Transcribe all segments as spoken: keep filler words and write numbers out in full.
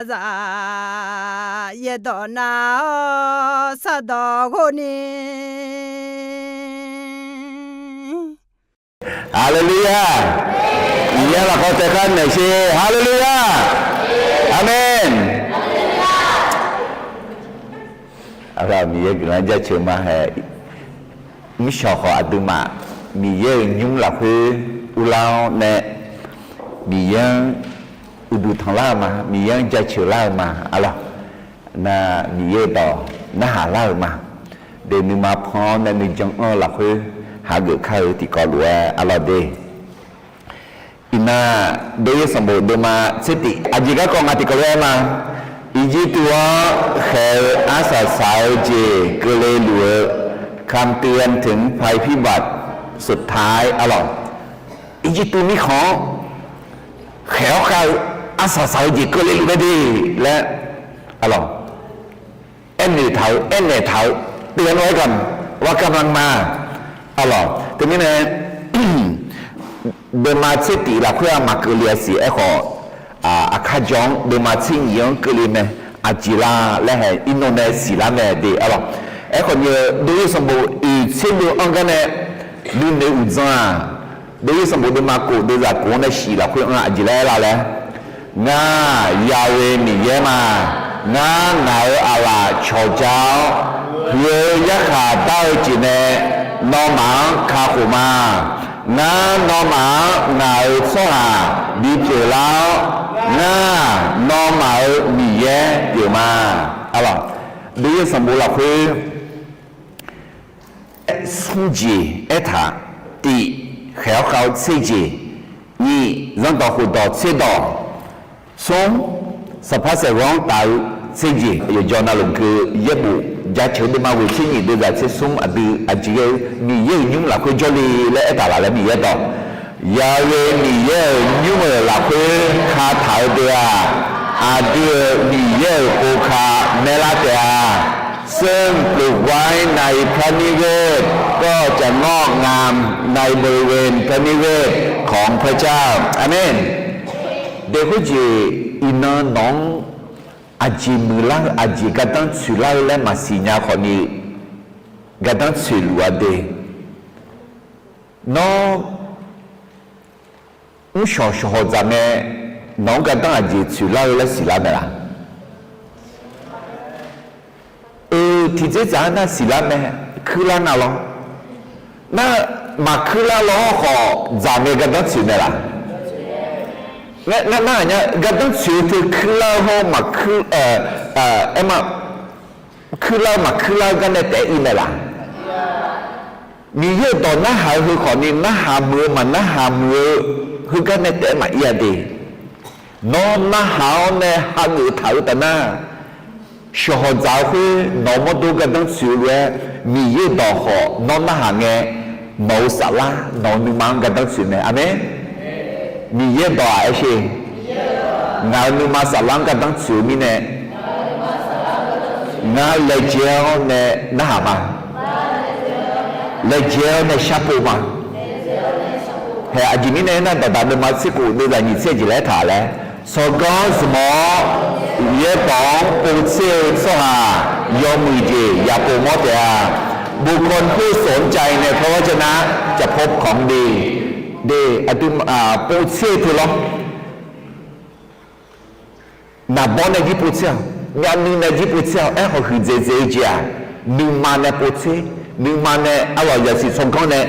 zaq, yaerdawq nav-awr sardawq ghov ni. Haleluya! Miqyaer lafkhoer taef khar naeq sher. Haleluya! Aqmeq. Aqlawq, Miqyaer guiqlanq jaceuq ma hae. Mrshawq khawf aqduimaf Miqyaer-euq nymr lafkhoer urlar-awr nae, Miqyaer-anr uqduq tanqlar-eu ma, Miqyaer-anr jaceuq lar-eu ma. Aqlawq, nar Miqyaer-euq dawq narhaq lar-euq ma. De nuima pan-awr nae nuijan anr-eu lafkhoer hageuf kar-eu tiqkawv lof-aer aqlawq de. Iqnan, Dov-ir sanqbof deuvma tser tif, aqjeq garkawv nga tiqkawv lof-aer ma. Irjirtuv-anr khaeq-eu arsaq saq-eu jeq keuvle luf-eu คำเตือนถึงภัยพิบัติสุดท้าย aqlawq. Irjirtuv mirkhanq-anr khaeq-awr khav-eu arsaq saq-eu jeq keuvle luf mae de laer, aqlawq, aernaeq taq-eu, aernaeq taq-eu, เตือนไว้ก่อน ว่า กำลังมา aqlawq. Teumirnae, deuvma tser tif lafkhoer-aq maqkeuvle-a siq. Aerkhawf, aqkar jawr-anr deuvma tser nyif-anr keuvle mae. Aqjeq la laer hae, iqnan nae siqlar mae de, aqlawq. Aerkhawf ni, Dov-ir sanqbof oeq tser deuv-anr gar nae nuinoeq uqdzan-aq, Dov-ir sanqbof deuvma kof deuvzaq kof-anr nae shif lafkhoer anr-aq, aqjeq laer aer la laer, Ngar, Yaqwe Miqyaer ma. Ngar, ngaq-euq aqlaf cawqja-awr, huiq-eu yarkhaq dar-eu jeq nae nawmaf-anr kakhof ma. Ngar, nawmaf-anr ngaq-euq tsawrhaq bipyeuf lar-awr, ngar, nawmaf-euq Miqyaer pyeuf ma. Aqlawq, Dov-ir sanqbof lafkhoer smr jeq aertaq, tif, khaeq-awr khav-eu tser jeq, nyiq, zanrdawq khofdawq tserdawq, smr, saqpar saeqghanr taf-eu tser jeq, yawqjawr navluf geu yaerbof jaceuq-eu deuvma ghoeq tser nyiq deuvzaq tser smr aqdui aqjeq ghae-eu Miqyaer-euq nymr lafkhoer jawrle laer aertaq laf laer Miqyaer dawq. Yaqwe Miqyaer-euq nymr-euq lafkhoer kataq-eu deuq-aq, aqdui-euq Miqyaer-euq pov ka maerlar taef-a. ซึ่งปลูกไว้ในพระนิเวศ ก็จะงอกงามในบริเวณพระนิเวศของพระเจ้า Aqmeq. Daeqkhoer jeq iqnan nawq-anr aqjeq muiqlar-eu, aqjeq gardanr tsoeqlar-eu laer maqsiq nya khawfni, gardanr tsoeqluf-a de. Nawr mrshawq shawqhawq dzaq mae, nawq-anr gardanr aqjeq tsoeqlar-eu laer siqlar mae laq? Oe, tiqdzer dzaq-anr nar siqlar mae, kuirlar nga lawr. Nar, maqkuirlar lawr khawf dzaq mae gardanr tsoeq mae laq? Ngar nar aqnyir gardanr tsoeq-eu teu kuirlar-eu hawr maqkuir, aer ma, kuirlar-eu maqkuirlar-eu gar nae taef-aer ir mae laq? Miqyaer-euq dawq narhaq-eu heu khawfni narhaq muiq-eu maqnarhaq muiq-eu heugar nae taef-aer maqir-a de. Nawr narhaq-awr nae hageuf taq-eu taf nar, shawqhawq dzaq-eu khoer nawq-eu mawrdo gardanr tsoeq-eu lof-aer Miqyaer-euq dawq khawf nawr narhaq ngae, nawq-eu saflar nawq-eu nuima-anr gardanr tsoeq mae. Aqmeq. Miqyaer dawq-aq aer sher. Ngaq-euq nuima saflar-anr gardanr tsoeq-eu mirnae, ngar laejae-awr nae narhaq ma. Laejae-awr nae sharpov ma. Hae aqjeq mirnae aernar, Dawqdaq deuvma tser khof deuvzaq nyiq tser jeq laer aertaq laer, tsawrganr zmq-awr yaerdawq-anr povtser-eu tsawrhaq yawmuiq jeq yaqpov mawr taef-a. บุคคลผู้สนใจในพระวจนะจะพบของดี de, aqdui, povtser-eu teu lawr. Naqbawr nae jir povtser-awq, myavnuiv nae jir povtser-awq. Aerkhawf huiqdzaeq dzaeq-eu jeq-aq, nuima nae povtser, nuima nae arlawq zaqsiq tsawrganr nae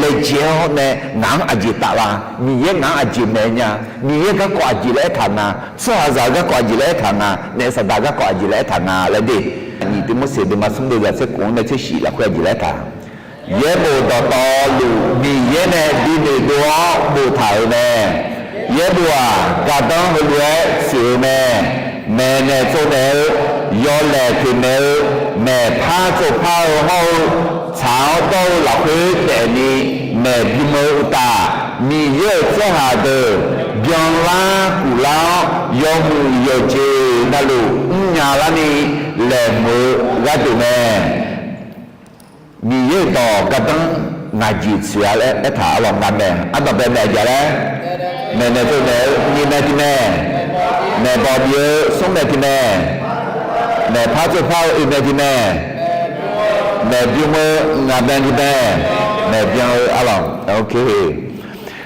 laejae-awr nae ngaq-anr aqjeq taf la, Miqyaer ngaq-anr aqjeq maeq nya, Miqyaer garkawv aqjeq laer aertaq nga, tsawrhaqzaq-eu garkawv aqjeq laer aertaq nga, naef saqdaq garkawv aqjeq laer aertaq nga laer de. Nyiq Tiqmorseq deuvma smr deuvzaq tser khof-anr nae tser shif lafkhoer aqjeq laer aertaq Yaerbof dawqtawvluf Miqyaer nae binoeq dov-awr boftaq-euq mae. Yaerbof-aq, gardanr heulof-aer tsoeq-eu mae. Maeqnaeq tsovnaeq-eu, yawlaeq toeqmaeq-eu, maeqpar tsovpar-eu hawr-eu, tsaq-awr dawr-eu lafkhoer daefni maeq bym-eu uqtaf, Miqyaer-euq tsawrhaq deuq byanlar kuflar-awr, yawmuiq yawqjeq navluf mrnya larni laeqhmq-eu gharduq mae. Miqyaer-euq dawq gardanr ngaq jeq tsoeq-a laer aertaq arlawq nga mae. Ardanqbae maeq aqjeq laer, maeqnaeq tsovnaeq-eu nyiq mae tiq mae. Maeqbawq bif-eu smr maeq tiq maeq, maeqpar tsovpar-eu oeq maeq tiq maeq, maeqbymr-eu ngaq maeq tiq maeq, maeqbyan-eu arlawq.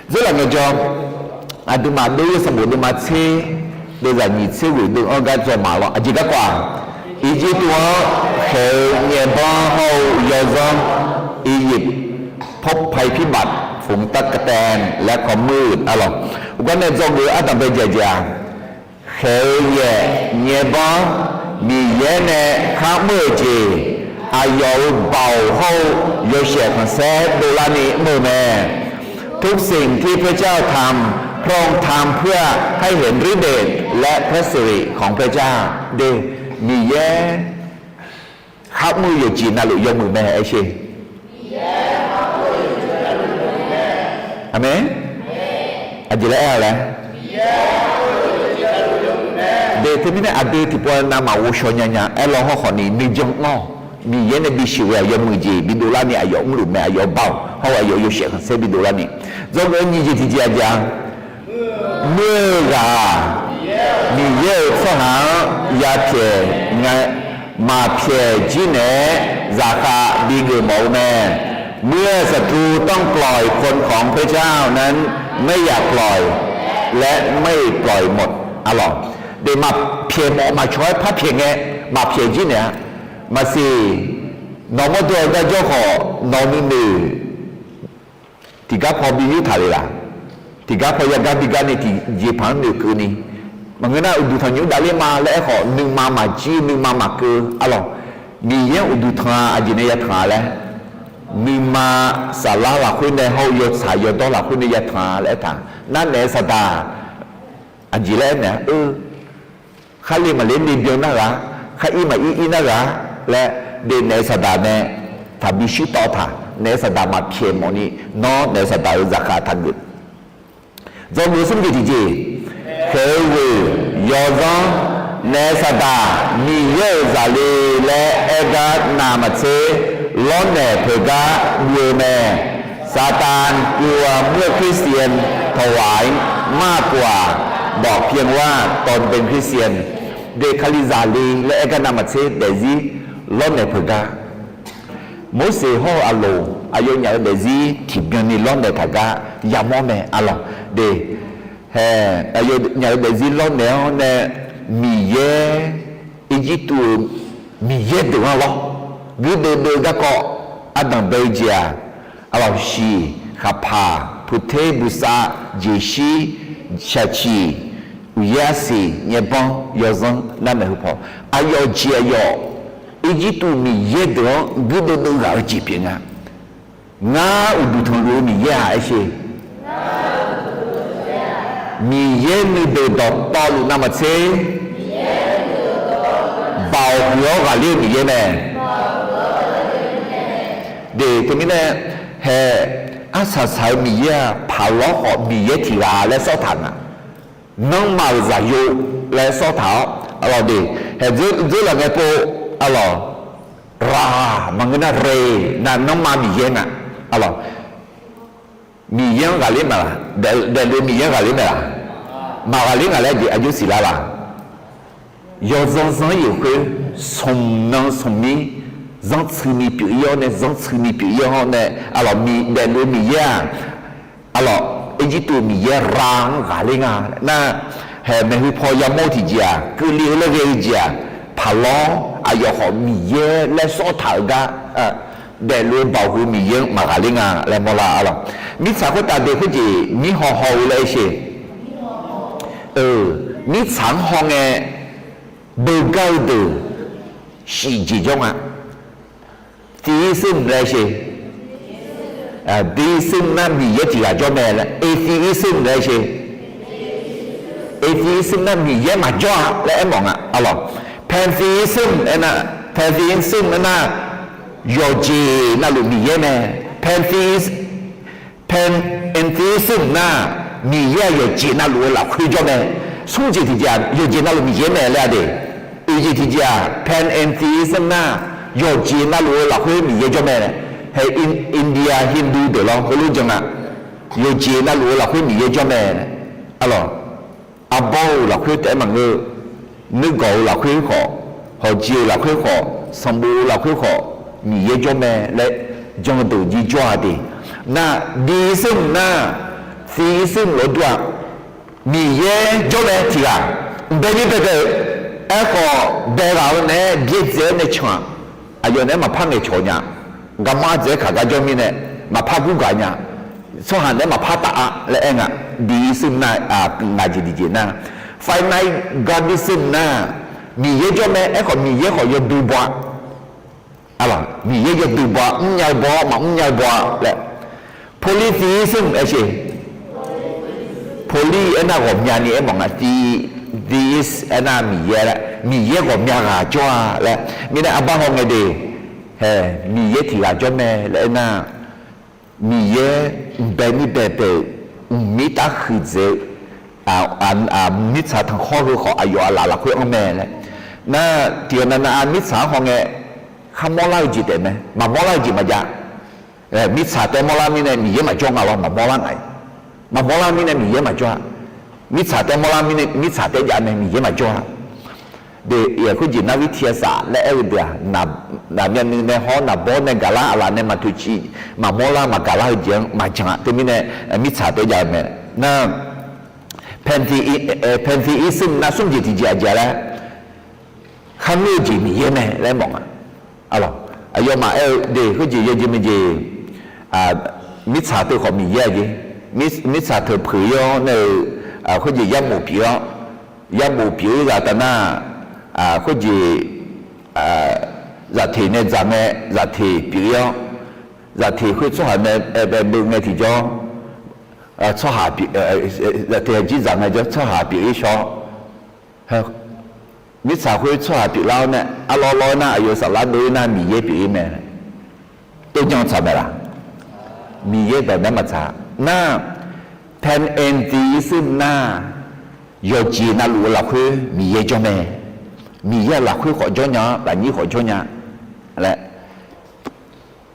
Dzeurlaf ngaejawr, aqduimaf dov-ir sanqbof deuvma tser, deuvzaq nyiq tser ghoeq deuv-anr gar dzaw maq lawr. Aqjeq garkawv-aq, Irjirtuv-anr khaeq-eu nyaebanr hawr-eu yawzanr, Irjir พบภัยพิบัติ ฝนตะกะแตน และความมืด arlawq. Heugar nae dzawgeuf-eu ardanq bae jaq-aq, khaeq-eu yaef nyaebanr, Miqyaer nae kharmr-euq jeq, aqyawf-euq baoq hawr-eu yawshaef khanqsaer dovlarni mr-eu mae. ทุกสิ่งที่พระเจ้าทำ พระองค์ทำเพื่อให้เห็นฤทธิ์เดชและพระสิริของพระเจ้า Miqyaer kharmr-eu yawqjeq navluf yawmuiq mae aer sher. Aqmeq. Aqjeq laer aer-a laer, de teumirnae aqdui tiqpov navmaqghov shaw nya nya aer law hawrkhawf ni nuijan anr-awq. Miqyaer nae bisheuq ghae-euq yawmuiq jeq bidovlarni aqyawf mrluf mae, aqyawf-eu baoq hawr-eu aqyawf-eu yawshaef khanqsaer bidovlarni. Dzawgeuf-eu nyiq jeq tiqjeq-aq jeq-a, muir-eu ghaq-aq, Miqyaer-euq tsawrhaq-anr yapyaeq nga, maqpyaeq jir naeq-aer zaqkhav bigeuf mawf-eu mae. เมื่อศัตรูต้องปล่อยคนของพระเจ้านั้น ไม่อยากปล่อย และไม่ปล่อยหมด arlawq. De maqpyaeq mawf maqcawq-aer parpyaeq ngae, maqpyaeq jir naeq-a. Maqsiq, nawq mawrdo-eu gar jawr khawf nawq nuinoeq tiqgar paw bi yurtaq le laq? Tiqgar paw yagar bi gar ni tiqjeqpaq-anr noeqkeuvni, maqngeur nar uqduq tanqnymr davler ma laer aerkhawf nuima maqjir nuima maqkeuv arlawq. Miqyaer-anr uqduq tanq-a aqjeq nae yatanq-a laer, nuima saflar lafkhoer nae hawr-eu yawtsaq yawdawr lafkhoer nae yatanq-a laer aertaq. Nar naef saqdaq aqjeq laer aernaeq-a, eu, kharle maqle le byan nar ghaq, khar ir maqir ir nar ghaq laer, de naef saqdaq nae taqbi shirtawv taq, naef saqdaq maqpyaeq mawfni, nawr naef saqdaq-euq zaqkhav taqgeuf. Dzawgeuf smr jeq tiqjeq, khaeq-eu ghoeq yawzanr, naef saqdaq Miqyaer-euq zaqle laer aer gar navmaqtser, lawrnaeq peuq gar guv-eu mae. ซาตานกลัวเมื่อคริสเตียนถวายมากกว่าบอกเพียงว่าตนเป็นคริสเตียน De Kali zaqle laer aer gar navmaqtser daefzir lawrnaeq peuq gar. Morseq hawr-eu Aqloq aqyawfnyaf-euq daefzir tiqbyan ni lawrnaeq taq gar yamawr mae arlawq. De, hae, aqyawfnyaf-euq daefzir lawrnaeq-awr nae Miqyaer, Irjirtuv-euq Miqyaer deuq-anr lawr, guirdeuv deuv-eu garkawv ardanq bae-eu jeq-aq, arlawq, shiq, khaqpaq, puqter, buqsav, jeqshir, shaqciq, uqyaer arsiq, nyaerbanr, yawzanr, narmaeq heu paw, aqyawf jeq aqyawf Irjirtuv miqyaer deuq-anr guirdeuv deuv ghaq-eu jeq pyeuf nga. Ngar uqduq tanqluf-eu Miqyaer-aq aer sher. Miqyaer nuideuq dawqtawvluf navmaqtser, baoq huiq-awr ghaqler-eu Miqyaer mae. De teumirnae, hae, arsaq saq-eu Miqyaer-aq paqlawr khawf Miqyaer tiq ghaq laer sawr taq nga. Nanrma-euq zaqyo laer sawr taq-awr, arlawq de, hae, dzeurlaf ngae pov, arlawq, ra, maqngeur nar re, nar nanrma Miqyaer nga, arlawq. Miqyaer-anr ghaqler ma laq? Daefluf Miqyaer-anr ghaqler ma laq? Maqghaqler nga laer jeq aqjox siqlar laq? Yawzanr zanr-ir-euq khoer, smq nan smq mir, zanrtsui ni pyeuf-ir-awr nae, zanrtsui ni pyeuf-ir-awr nae, arlawq, daefluf Miqyaer-aq, arlawq, Irjirtuv miqyaer ra-anr ghaqler nga nar, hae, maeqhu paw yamawr-eu tiqjeq-aq, keuvle-eu laer ghae-eu jeq-aq, paqlawr aqyawf khawf Miqyaer laer sawr taq-euq gar, daefluf-eu baoq huiq-eu Miqyaer-anr maqghaqler nga laer mawrlar arlawq. Mirtsaq khoertav de khoerjeq mirhaw haw-eu laer aer sher. Mirtsaq-anr haw ngae, beugar-eu deuq shif jeq jawr nga. Theism laer aer sher. Deism nar Miqyaer tiq ghaq jawr mae laer, atheism laer aer sher. Atheism nar Miqyaer maqjawr-a laer aermawf nga, arlawq. Pantheism aernar, pantheism aernar, yawqjeq navluf Miqyaer mae. Pantheism Panentheism nar, Miqyaer-aq yawqjeq navluf-eu lafkhoer jawr mae. Smr jeq tiqjeq-aq yawqjeq navluf Miqyaer mae laer-a de. Oeq jeq tiqjeq-aq panentheism nar, yawqjeq navluf-eu lafkhoer Miqyaer jawr mae. Hae, India Hindu deuq lawr heulof jan nga. Yawqjeq navluf-eu lafkhoer Miqyaer jawr mae, arlawq. arbawr-euq lafkhoer taef-aer maqngeur-eu, nuirgawq-euq lafkhoer khawf, hawqjeq-euq lafkhoer khawf, sanqbof-eu lafkhoer khawf, Miqyaer jawr mae laer jan-eu deuq jir jawr-a de. Nar, bi ir smr nar, fi ir smr lof-aer dur-a. Miqyaer jawr mae tiq ghaq, mqbae mir bae bae-eu, aerkhawf bae ghaq-eu naeq-aer byaerdzae-aer nae can-aq, aqyawf naeq-aer maqpar ngaeqcawq nya, garma dzaeq-aer kaq gar jawr mirnae, maqpar gurgaq nya, tsawrhaq naeq-aer maqpar taf-a laer aer nga. Bi ir smr nar, ngaq jeq tiqjeq nar, finite godism nar, Miqyaer jawr mae, aerkhawf Miqyaer khawf yawdui baw-a. Miqyaer yawdui baw-a, mrnya-eu baw-awr maqmrnya-eu baw-a laer. Polytheism aer-eu, poly aernar ghawqmyani aermawf nga, the, theist aernar Miqyaer laer, Miqyaer ghawqmya ghaq jawr-a laer. Mirnae arbar hawngae de, hae, Miqyaer tiq ghaq jawr mae laer aernar, Miqyaer mqbae mir bae bae-euq, mqmir tar huiqdzaeq-eu, mirtsaq tanqkhawr heu khawf aqyawf aqlaf lafkhoer anr mae laer. Nar, tiqghaq navnav-a mirtsaq-anr hawngae, kharmawr lar-eu jeq taef mae, maqmawr lar-eu jeq maqjav. Mirtsaq taef mawrlar mirnae Miqyaer maqjawr nga lawr, maqmawr lar nga. Maqmawr lar mirnae Miqyaer maqjawr-a. Mirtsaq taef mawrlar mirnae mirtsaq taef jav mae, Miqyaer maqjawr-a. De, khoerjeq narhaq tiq ghaq saq laer aer-eu deuq-aq, naqmyav nuiv nae hawr naqbawr nae gaqlar aqlaf nae maqtoeqciv, maqmawr lar maqgaq lar-eu jeq-anr maqjan-a. Teumirnae mirtsaq taef jav-eu mae. Nar, pantheism nar smr jeq tiqjeq aqjeq laer, kharngeur-eu jeq Miqyaer mae laer mawf nga. Aqyawfmaf aer-eu de, khoerjeq yawjeq maejeq, mirtsaq teu khawf Miqyaer-a jeq, mirtsaq teu peuq-ir-awr nae-eu, khoerjeq yarbof pyeuf-awr, yarbof pyeuf-ir zaq taf nar, khoerjeq zaqteq nae dzaq ngae zaqteq pyeuf-ir-awr, zaqteq khoer tsawrhaq nae aer bae beu ngae tiqjawr, tsawrhaq, zaqteq aqjir dzaq ngae jawr tsawrhaq pyeuf-ir shaw-awr, mirtsaq khoer tsawrhaq pyeuflar-awr nae arlawr lawr-aer nar aqyawf saflar dov-ir nar Miqyaer pyeuf-ir mae. Tov jan tsaq mae laq? Miqyaer bae bae maqtsaq. Nar, pantheism nar, yawqjeq navluf-eu lafkhoer Miqyaer jawr mae. Miqyaer-aq lafkhoer khawf jawr nya-awr lafnyir khawf jawr nya laer.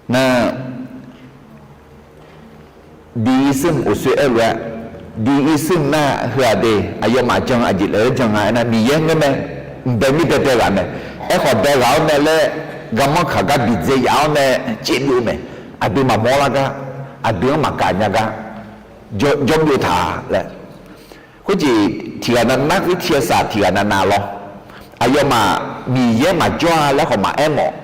Nar, deism of soe aer lof-aer, deism nar heu-aq de, aqyawfmaf jan aqjeq laer jan nga aernar, Miqyaer ngeur mae, mqbae mir bae bae ghaq mae, aerkhawf bae ghaq-awr mae laer, garmanr kaq gar bidzae yaf-awr mae, caev byov-eu mae, aqdui maqmawr lar gar, aqdui-anr maqgaq nya gar, jawr byov taq laer. Khoerjeq tiq ghaq navnav khoer tiq ghaq saq tiq ghaq navnav lawr. Aqyawfmaf Miqyaer maqjawr-a laer khawf maqaer mawf.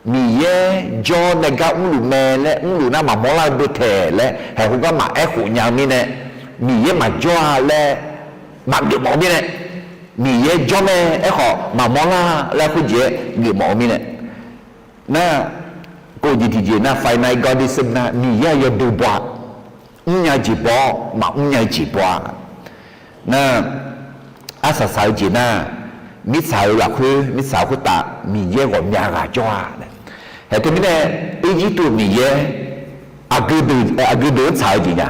Miqyaer jawr nae gar mrluf mae laer mrluf nar maqmawr lar-eu beu taeq laer haeqhu gar maqaer khof nya-eu mirnae, Miqyaer maqjawr-a laer maqgeuf mawf-eu mirnae, Miqyaer jawr mae aerkhawf maqmawr lar laer khoerjeq-aer geuf mawf-eu mirnae, nar, kov jeq tiqjeq nar finite godism nar Miqyaer-aq yawdui baw-a, mrnya jeq baw-awr maqmrnya jeq baw-a. Nar, arsaq saq-eu jeq nar, mirtsaq-euq lafkhoer mirtsaq khoertav Miqyaer ghawqmya ghaq jawr-a. Haeq teumirnae, Irjirtuv-euq Miqyaer aqgeu deuq-anr tsaq-eu jeq nya.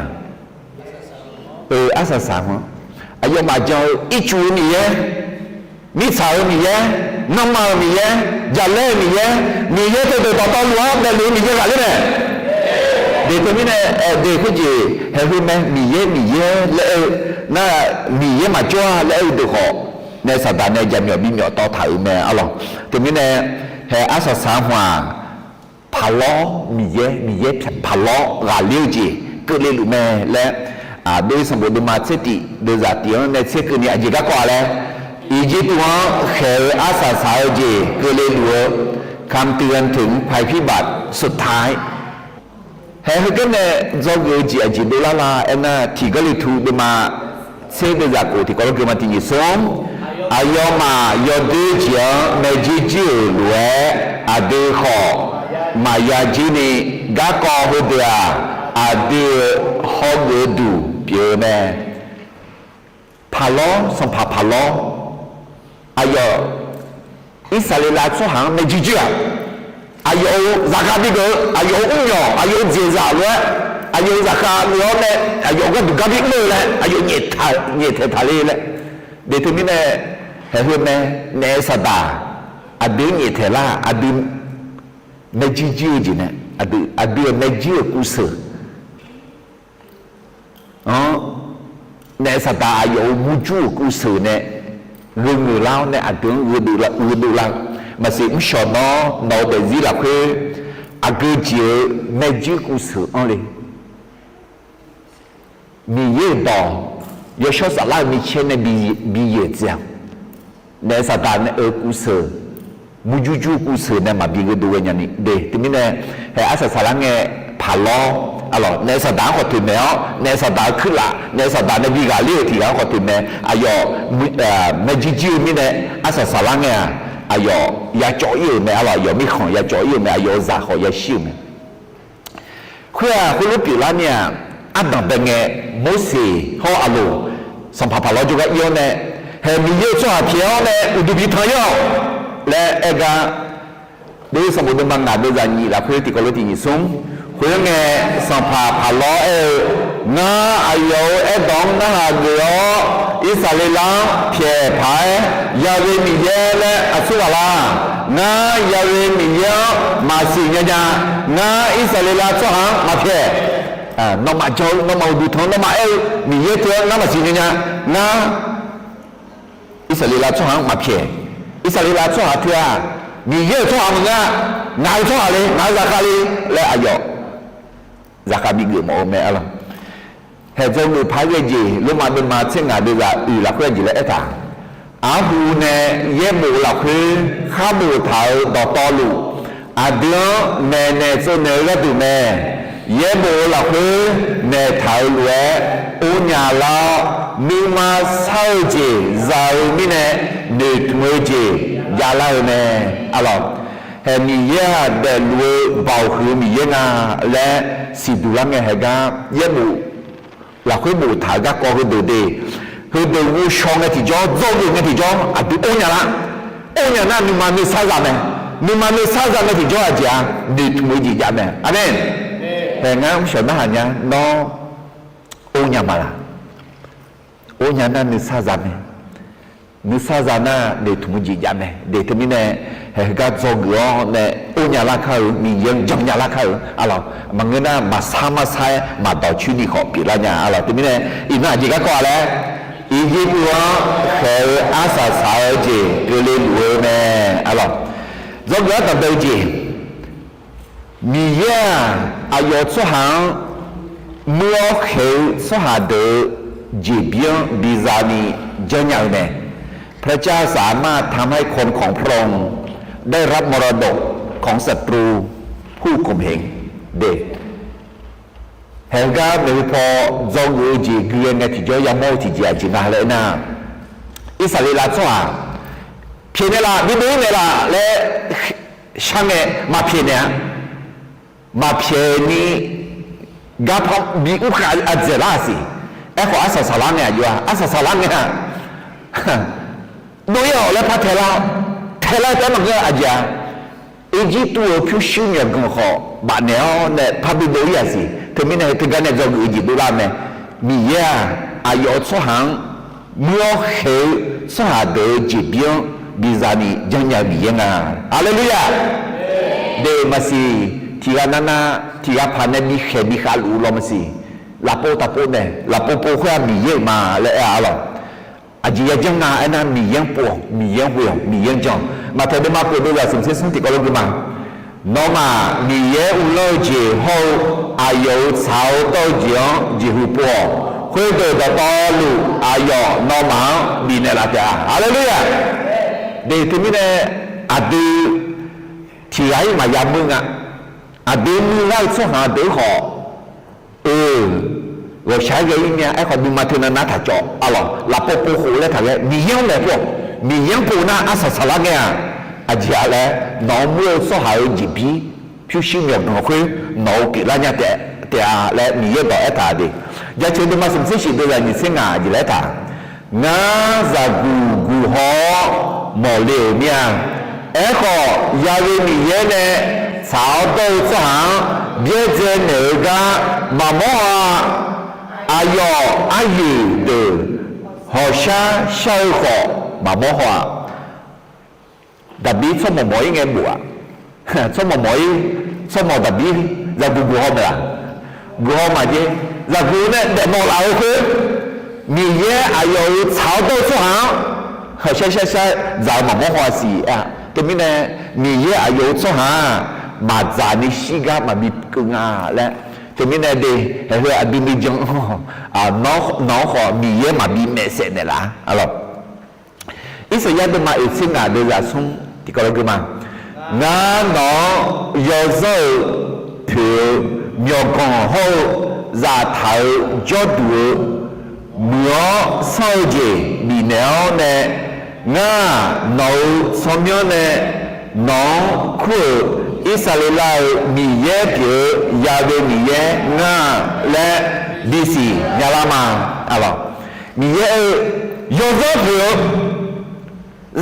Arsaq saq-anr, aqyawfmaf jan-eu ircuf-eu Miqyaer, mirtsaq-euq Miqyaer, nanrma-euq Miqyaer, jaqlaer-euq Miqyaer, Miqyaer teudeuq dawqtawvluf-anr daefluf-eu Miqyaer ghaqler mae. De teumirnae, de khoerjeq haeq heu mae, Miqyaer Miqyaer laer aer-eu nar, Miqyaer maqjawr-a laer aer-eu deuq khawf nae saqdaq nae jaqmyawf bimyawf tawv taq-euq mae arlawq. Teumirnae, haeq arsaq saq-anr hmq-aq, paqlawr Miqyaer, Miqyaer paqlawr ghaqler-eu jeq keuvle luf mae laer, Aqdui sanqbof deuvma tser tif deuvzaq tif-anr nae tser keuvni aqjeq garkawv-a laer, Irjirtuv-anr khaeq-eu arsaq saq-eu jeq keuvle luf-eu, คำเตือนถึงภัยพิบัติสุดท้าย Haeq heugar nae dzawgeuf-eu jeq aqjeq dovlar la aernar, Tiq Gawrliqtu deuvma tser deuvzaq khof tiqkawv lof geuma tiq nyiq smr, aqyawfmaf yawdoer jeq-anr maerjuir juir-euq lof-aer, aqdui khawf maqya juir ni, garkawv heudeuq-aq, aqdui-euq hawgeuf-eu duq pyeuf-eu mae. Paqlawr, sanqpaq paqlawr, aqyawf Irsaqleqlav tsawrhaq-anr maerjuir juir-aq, aqyawf-euq zaqkhav bigeuf-eu, aqyawf-euq mrmyawq, aqyawf-euq jeqzaq lof-aer, aqyawf-euq zaqkhav lof-awr nae, aqyawf gharduq gar bi mr-eu laer, aqyawf nyaeftaeq taq le laer. De teumirnae, haeq heu mae, naef saqdaq aqdui-anr nyaeftaeq lar, aqdui maerjuir juir-eu jeq nae, aqdui-euq maerjuir-euq kuvseuq-anr Naef Saqdaq aqyawf-euq murjur-euq kuvseuq nae gheu ngeuq lar-awr nae aqdui-anr gheu dov lar-eu. Maqsiq mrshawq nawr nawq-eu daefzir lafkhoer aqgeu jeq-eu maerjuir kuvseuq anr le. Miqyaer-euq dawq yawshawr saflar-eu micaer nae bi yaeq dzae-awq. Naef Saqdaq nae-euq kuvseuq, murjur jur kuvseuq nae maqbi gheu dov ghae nya ni de. Teumirnae, hae arsaq saqlar ngae paq lawr, arlawq, naef Saqdaq-anr khawf toeqmaeq-awr, naef Saqdaq-eu kuirlaf, naef Saqdaq nae bi ghaqler-euq tiq ghaq-anr khawf toeqmaeq. Aqyawf maerjuir jir-eu mirnae arsaq saqlar ngae-aq, aqyawf ya cawv ir-euq mae, arlawq, aqyawf mirkhanq ya cawv ir-euq mae, aqyawf-euq zaq khawf yashir-euq mae. Khoer-aq, khoerlof pyeuflar mir-aq, ardanq bae ngae, Morseq hawr Aqloq, sanqpaq paq lawr jawrgar ir-awr nae, hae Miqyaer-euq tsawrhaq pyaeq-awr nae uqduq bi tanq ir-awq laer aer gar, Deuv sanqbof deuvma ngaq deuvzaq nyiq lafkhoer tiqkawv lof tiq nyiq smr. Khoerngae, sanqpaq paq lawr aer-eu, Ngar aqyawf-euq aerdawq-anr narhaq geuf-awr, Irsaqleqlav-anr pyaeq paq-aer, Ya'we Miqyaer laer aqsur ghaq la? Ngar Ya'we Miqyaer-anr maqsiq nya nya. Ngar Irsaqleqlav tsawrhaq-anr maqpyaeq. Nawmaf jan-eu, nawmaf uqduq tanq-eu, nawmaf aer-eu Miqyaer teu-anr ngar maqsiq nya nya. Ngar Irsaqleqlav tsawrhaq-anr maqpyaeq. Irsaqleqlav tsawrhaq teu-aq, Miqyaer-euq tsawrhaq maqngeur-a. Ngaq-euq tsawrhaq le, ngaq-euq zaqkhav le laer aqyawf zaqkhav bigeuf mawf-eu mae, arlawq. Hae dzawgeuf paq-aer ghae jeq, Lormav deuvma tser ngaq deuvzaq oeq lafkhoer aqjeq laer aertaq, Arhu nae yaerbof lafkhoer khar boftaq-euq dawqtawvluf, aqdui-anr maeqnaeq tsovnaeq-eu gharduq mae. Yaerbof-eu lafkhoer naeqtaq-euq lof-aer or nya lar-awr, nuima sar-eu jeq za-eu mirnae noeqtmq-eu jeq javlar-eu mae, arlawq. Hae Miqyaer-aq daefluf-eu baoq huiq-eu Miqyaer nga laer siqduq lar ngae, haegar yaerbof lafkhoer boftaq-euq garkawv heudeuq de, heudeuq ghovshaw ngae tiqjawr, dzawgeuf ngae tiqjawr aqdui or nya lar. Or nya nar nuima nuisar za mae. Nuima nuisar za ngae tiqjawr aqjeq-aq, noeqtmq-eu jeq jav mae. Aqmeq. Hae ngar mrshawq narhaq nya, nawr or nya ma laq? Or nya nar nuisar za mae. Nuisar za nar noeqtmq-eu jeq jav mae. De teumirnae, hae heugar dzawgeuf-awr nae or nya lar kar-eu, Miqyaer-anr jan nya lar kar-eu, arlawq, maqngeur nar maqsar marsar-aer maqdawq coer ni khawf pyeuflar nya, arlawq. Teumirnae, iqnan aqjeq garkawv-a laer, Irjirtuv-anr khaeq-eu arsaq saq-eu jeq keuvle luf-eu mae, arlawq. Dzawgeuf-awr danqbae-eu jeq, Miqyaer-aq, aqyawf tsawrhaq-anr muir-awr khaeq-eu tsawrhaq deuq-euq jeqbir-anr biza ni janrnya-eu mae. พระเจ้าสามารถทำให้คนของพระองค์ได้รับมรดกของศัตรูผู้ข่มเหง de. Haegar maeqhu paw dzawgeuf-eu jeq gui-aer ngae tiqjawr yamawr-eu tiqjeq aqjeq nga laer aernar, Irsaqleqlav tsawrhaq pyaeqnaeq laf, bi dov-ir naeq laf laer shar ngae maqpyaeq naeq-a. Maqpyaeq ni garpar bi mrkhav ardzaeq lar-aq siq. Aerkhawf arsaq saqlar ngae aqjox-a, arsaq saqlar ngae-aq, dov-ir-awq laer par taelar-awr, taelar-eu taef-aer maqngeur-a aqjeq-a. Irjirtuv-euq pyurshuir myawqganq khawf bafnaeq-awr nae par bi dov-ir-aq siq. Teumirnae teugar nae dzawgeuf-eu jeq dovlar mae. Miqyaer-aq, aqyawf-euq tsawrhaq-anr muir-awr khaeq-eu tsawrhaq deuq-euq jeqbir-anr biza ni janrnya-eu Miqyaer nga. Haleluya! De maqsiq, tiqghaq nar nar tiqghaq paq nae bikhaeq bikhav luf-eu law maqsiq. Lafpov taqpov nae, lafpov pov khoer-aq Miqyaer-euq ma laer aer-a, arlawq. Aqjeq yajanr nga aernar, Miqyaer-anr pov-awq, Miqyaer-anr ghoe-awq, Miqyaer-anr jan-awq. Maqtaeq deuvma khof deuvzaq smq tser smr tiqkawv lof gui ma. Nawmaf Miqyaer uvlanr-eu jeq hawr-eu aqyawf-euq tsaq-awr dawr-eu jeq-anr jeqhu pov-awq. Khoerdeuq dawqtawvluf aqyawf nawmaf-anr bifnaeq laf taef-a. Haleluya! De teumirnae aqdui tiqghaq-ir maqya muir nga. Aqdui nuilar-eu tsawrhaq deuq-anr khawf, ghawqshaq-aer ghae-ir mya. Aerkhawf nuima teunav nar taq cawv, arlawq, lafpov pov khof laer taq ghae Miqyaer-anr laeq pov-awq. Miqyaer-anr pov nar arsaq saqlar ngae-aq, aqjeq-a laer nawq-anr muir-eu tsawrhaq-euq jeqbir pyurshuir myawqganq khoer nawq-euq pyeuflar nya taef-a laer Miqyaer dawq aertaq de. Jaceuq deuvma smq tser shif deuvzaq nyiq tser ngaq jeq laer aertaq, Ngar zaqguq guq haw-awr mawqle-euq mir-a. Aerkhawf, Ya'we Miqyaer nae tsaq-awr dawr-eu tsawrhaq-anr byaerdzae naeq-eu gar maqmawr haw-a. Aqyawf aryoeq deuq hawqshar shar-eu khawf maqmawr haw-a. Daqbir tsawrmawq mawq-ir ngae bof-aq, tsawrmawq mawq-ir, tsawrmawq Daqbir zaqguq guq haw mae-aq, guq haw maqjaer, zaqguq nae daefmawf laf-eu khoer, Miqyaer aqyawf-euq tsaq-awr dawr-eu tsawrhaq-anr hawqshar shar shar dzaq-eu maqmawr haw-a siq-a. Teumirnae Miqyaer aqyawf-euq tsawrhaq-aq maqdzaq ni shirgar maqbi keuv nga laer. Teumirnae de, haeq heu aqdui nuijan-anr nawq-anr khawf Miqyaer maqbi maeqsaef naeqlaf-a lawq. Irsaqyar deuvma oeq tser ngaq deuvzaq smr tiqkawv lof gui ma. Ngar nawq-anr yawzanr-euq poeq-eu myawqganq hawr-eu zaftaq-euq jawrduq-eu muiq-awr sanr-eu jeq bifnaeq-awr nae, ngar-aq nawq-euq tsawrmyanr nae nawq-anr kur-euq Irsaqleqlav-euq Miqyaer pyeuf-eu Ya'we Miqyaer ngar laer bisiq nyalar ma. Aqlawq, Miqyaer-eu yawzanr poeq-eu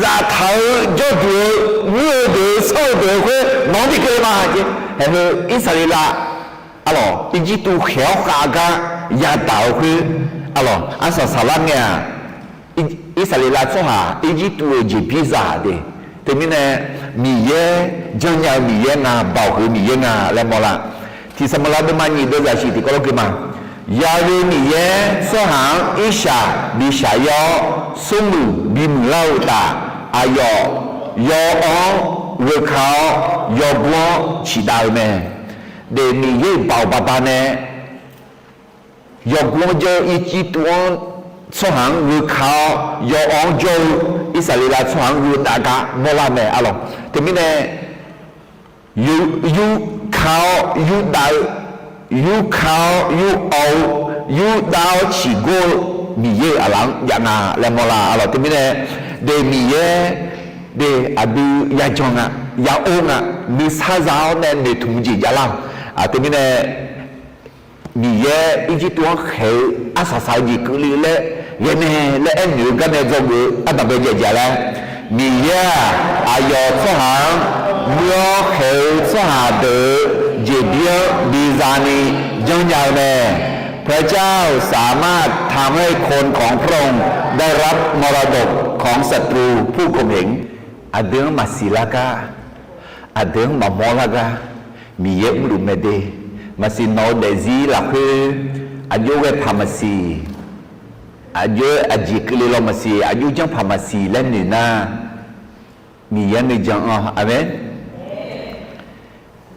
zaftaq-eu jawrduq-eu muir-eu deuq-eu sanr-eu deuq-eu khoer nawq-anr bi keuvle ma jeq. Haeq heu Irsaqleqlav aqlawq Irjirtuv khaeq-awr khav gar yadaq-eu khoer aqlawq arsaq saqlar ngae-aq, Irsaqleqlav tsawrhaq Irjirtuv-euq jeqbir zaq de. Teumirnae Miqyaer janrnya-eu Miqyaer nga, baoq huiq-eu Miqyaer nga laer mawrlar. Tiq Saqmaqlav deuvma nyiq deuvzaq shiq tiqkawv lof gui ma. Ya'we Miqyaer tsawrhaq-anr irshaq bi shaq-ir-awr smrmuiq bimuiq lar-eu uqtaf, aqyawf yaw-anr gheukar-awr yawgur-anr ciqdav-eu mae. De, Miqyaer-euq baoq baqdanae yawgur-anr jawr-eu Irjirtuv-anr tsawrhaq-anr gheukar-awr yaw-anr jawr-eu Irsaqleqlav tsawrhaq-anr gheudavgar mawrlar mae aqlawq. Teumirnae yurkar-awr yurdav-eu, yurkar-awr yur-awr-eu, yurdav-awr ciqgor-eu Miqyaer-euq aqlaf-anr jav nga laer mawrlar aqlawq. Teumirnae de, Miqyaer de aqdui yajan nga, ya-or nga, nuisar za-awr nae noeqtmq jeq javlar-awq. Teumirnae Miqyaer Irjirtuv-anr khaeq-eu arsaq saq-eu jeq keuvle laer ghae mae laer aernaeq-eu garnae dzawgeuf-eu ardanqbae jaeq jaeq laer, Miqyaer-aq aqyawf tsawrhaq-anr muir-awr khaeq-eu tsawrhaq deuq-euq jeqbir-anr biza ni janrnya-eu mae. พระเจ้าสามารถทำให้คนของพระองค์ได้รับมรดกของศัตรูผู้ข่มเหง Aqdui-anr maqsiq lar gar, aqdui-anr maqmawr lar gar Miqyaer mrluf mae de. Maqsiq nawq-eu daefzir lafkhoer aqjox ghae paq maqsiq, aqjox-aer aqjeq keuvle law maqsiq, aqjox janrpaq maqsiq laer noeq nar, Miqyaer nuijan-anr aqmeq.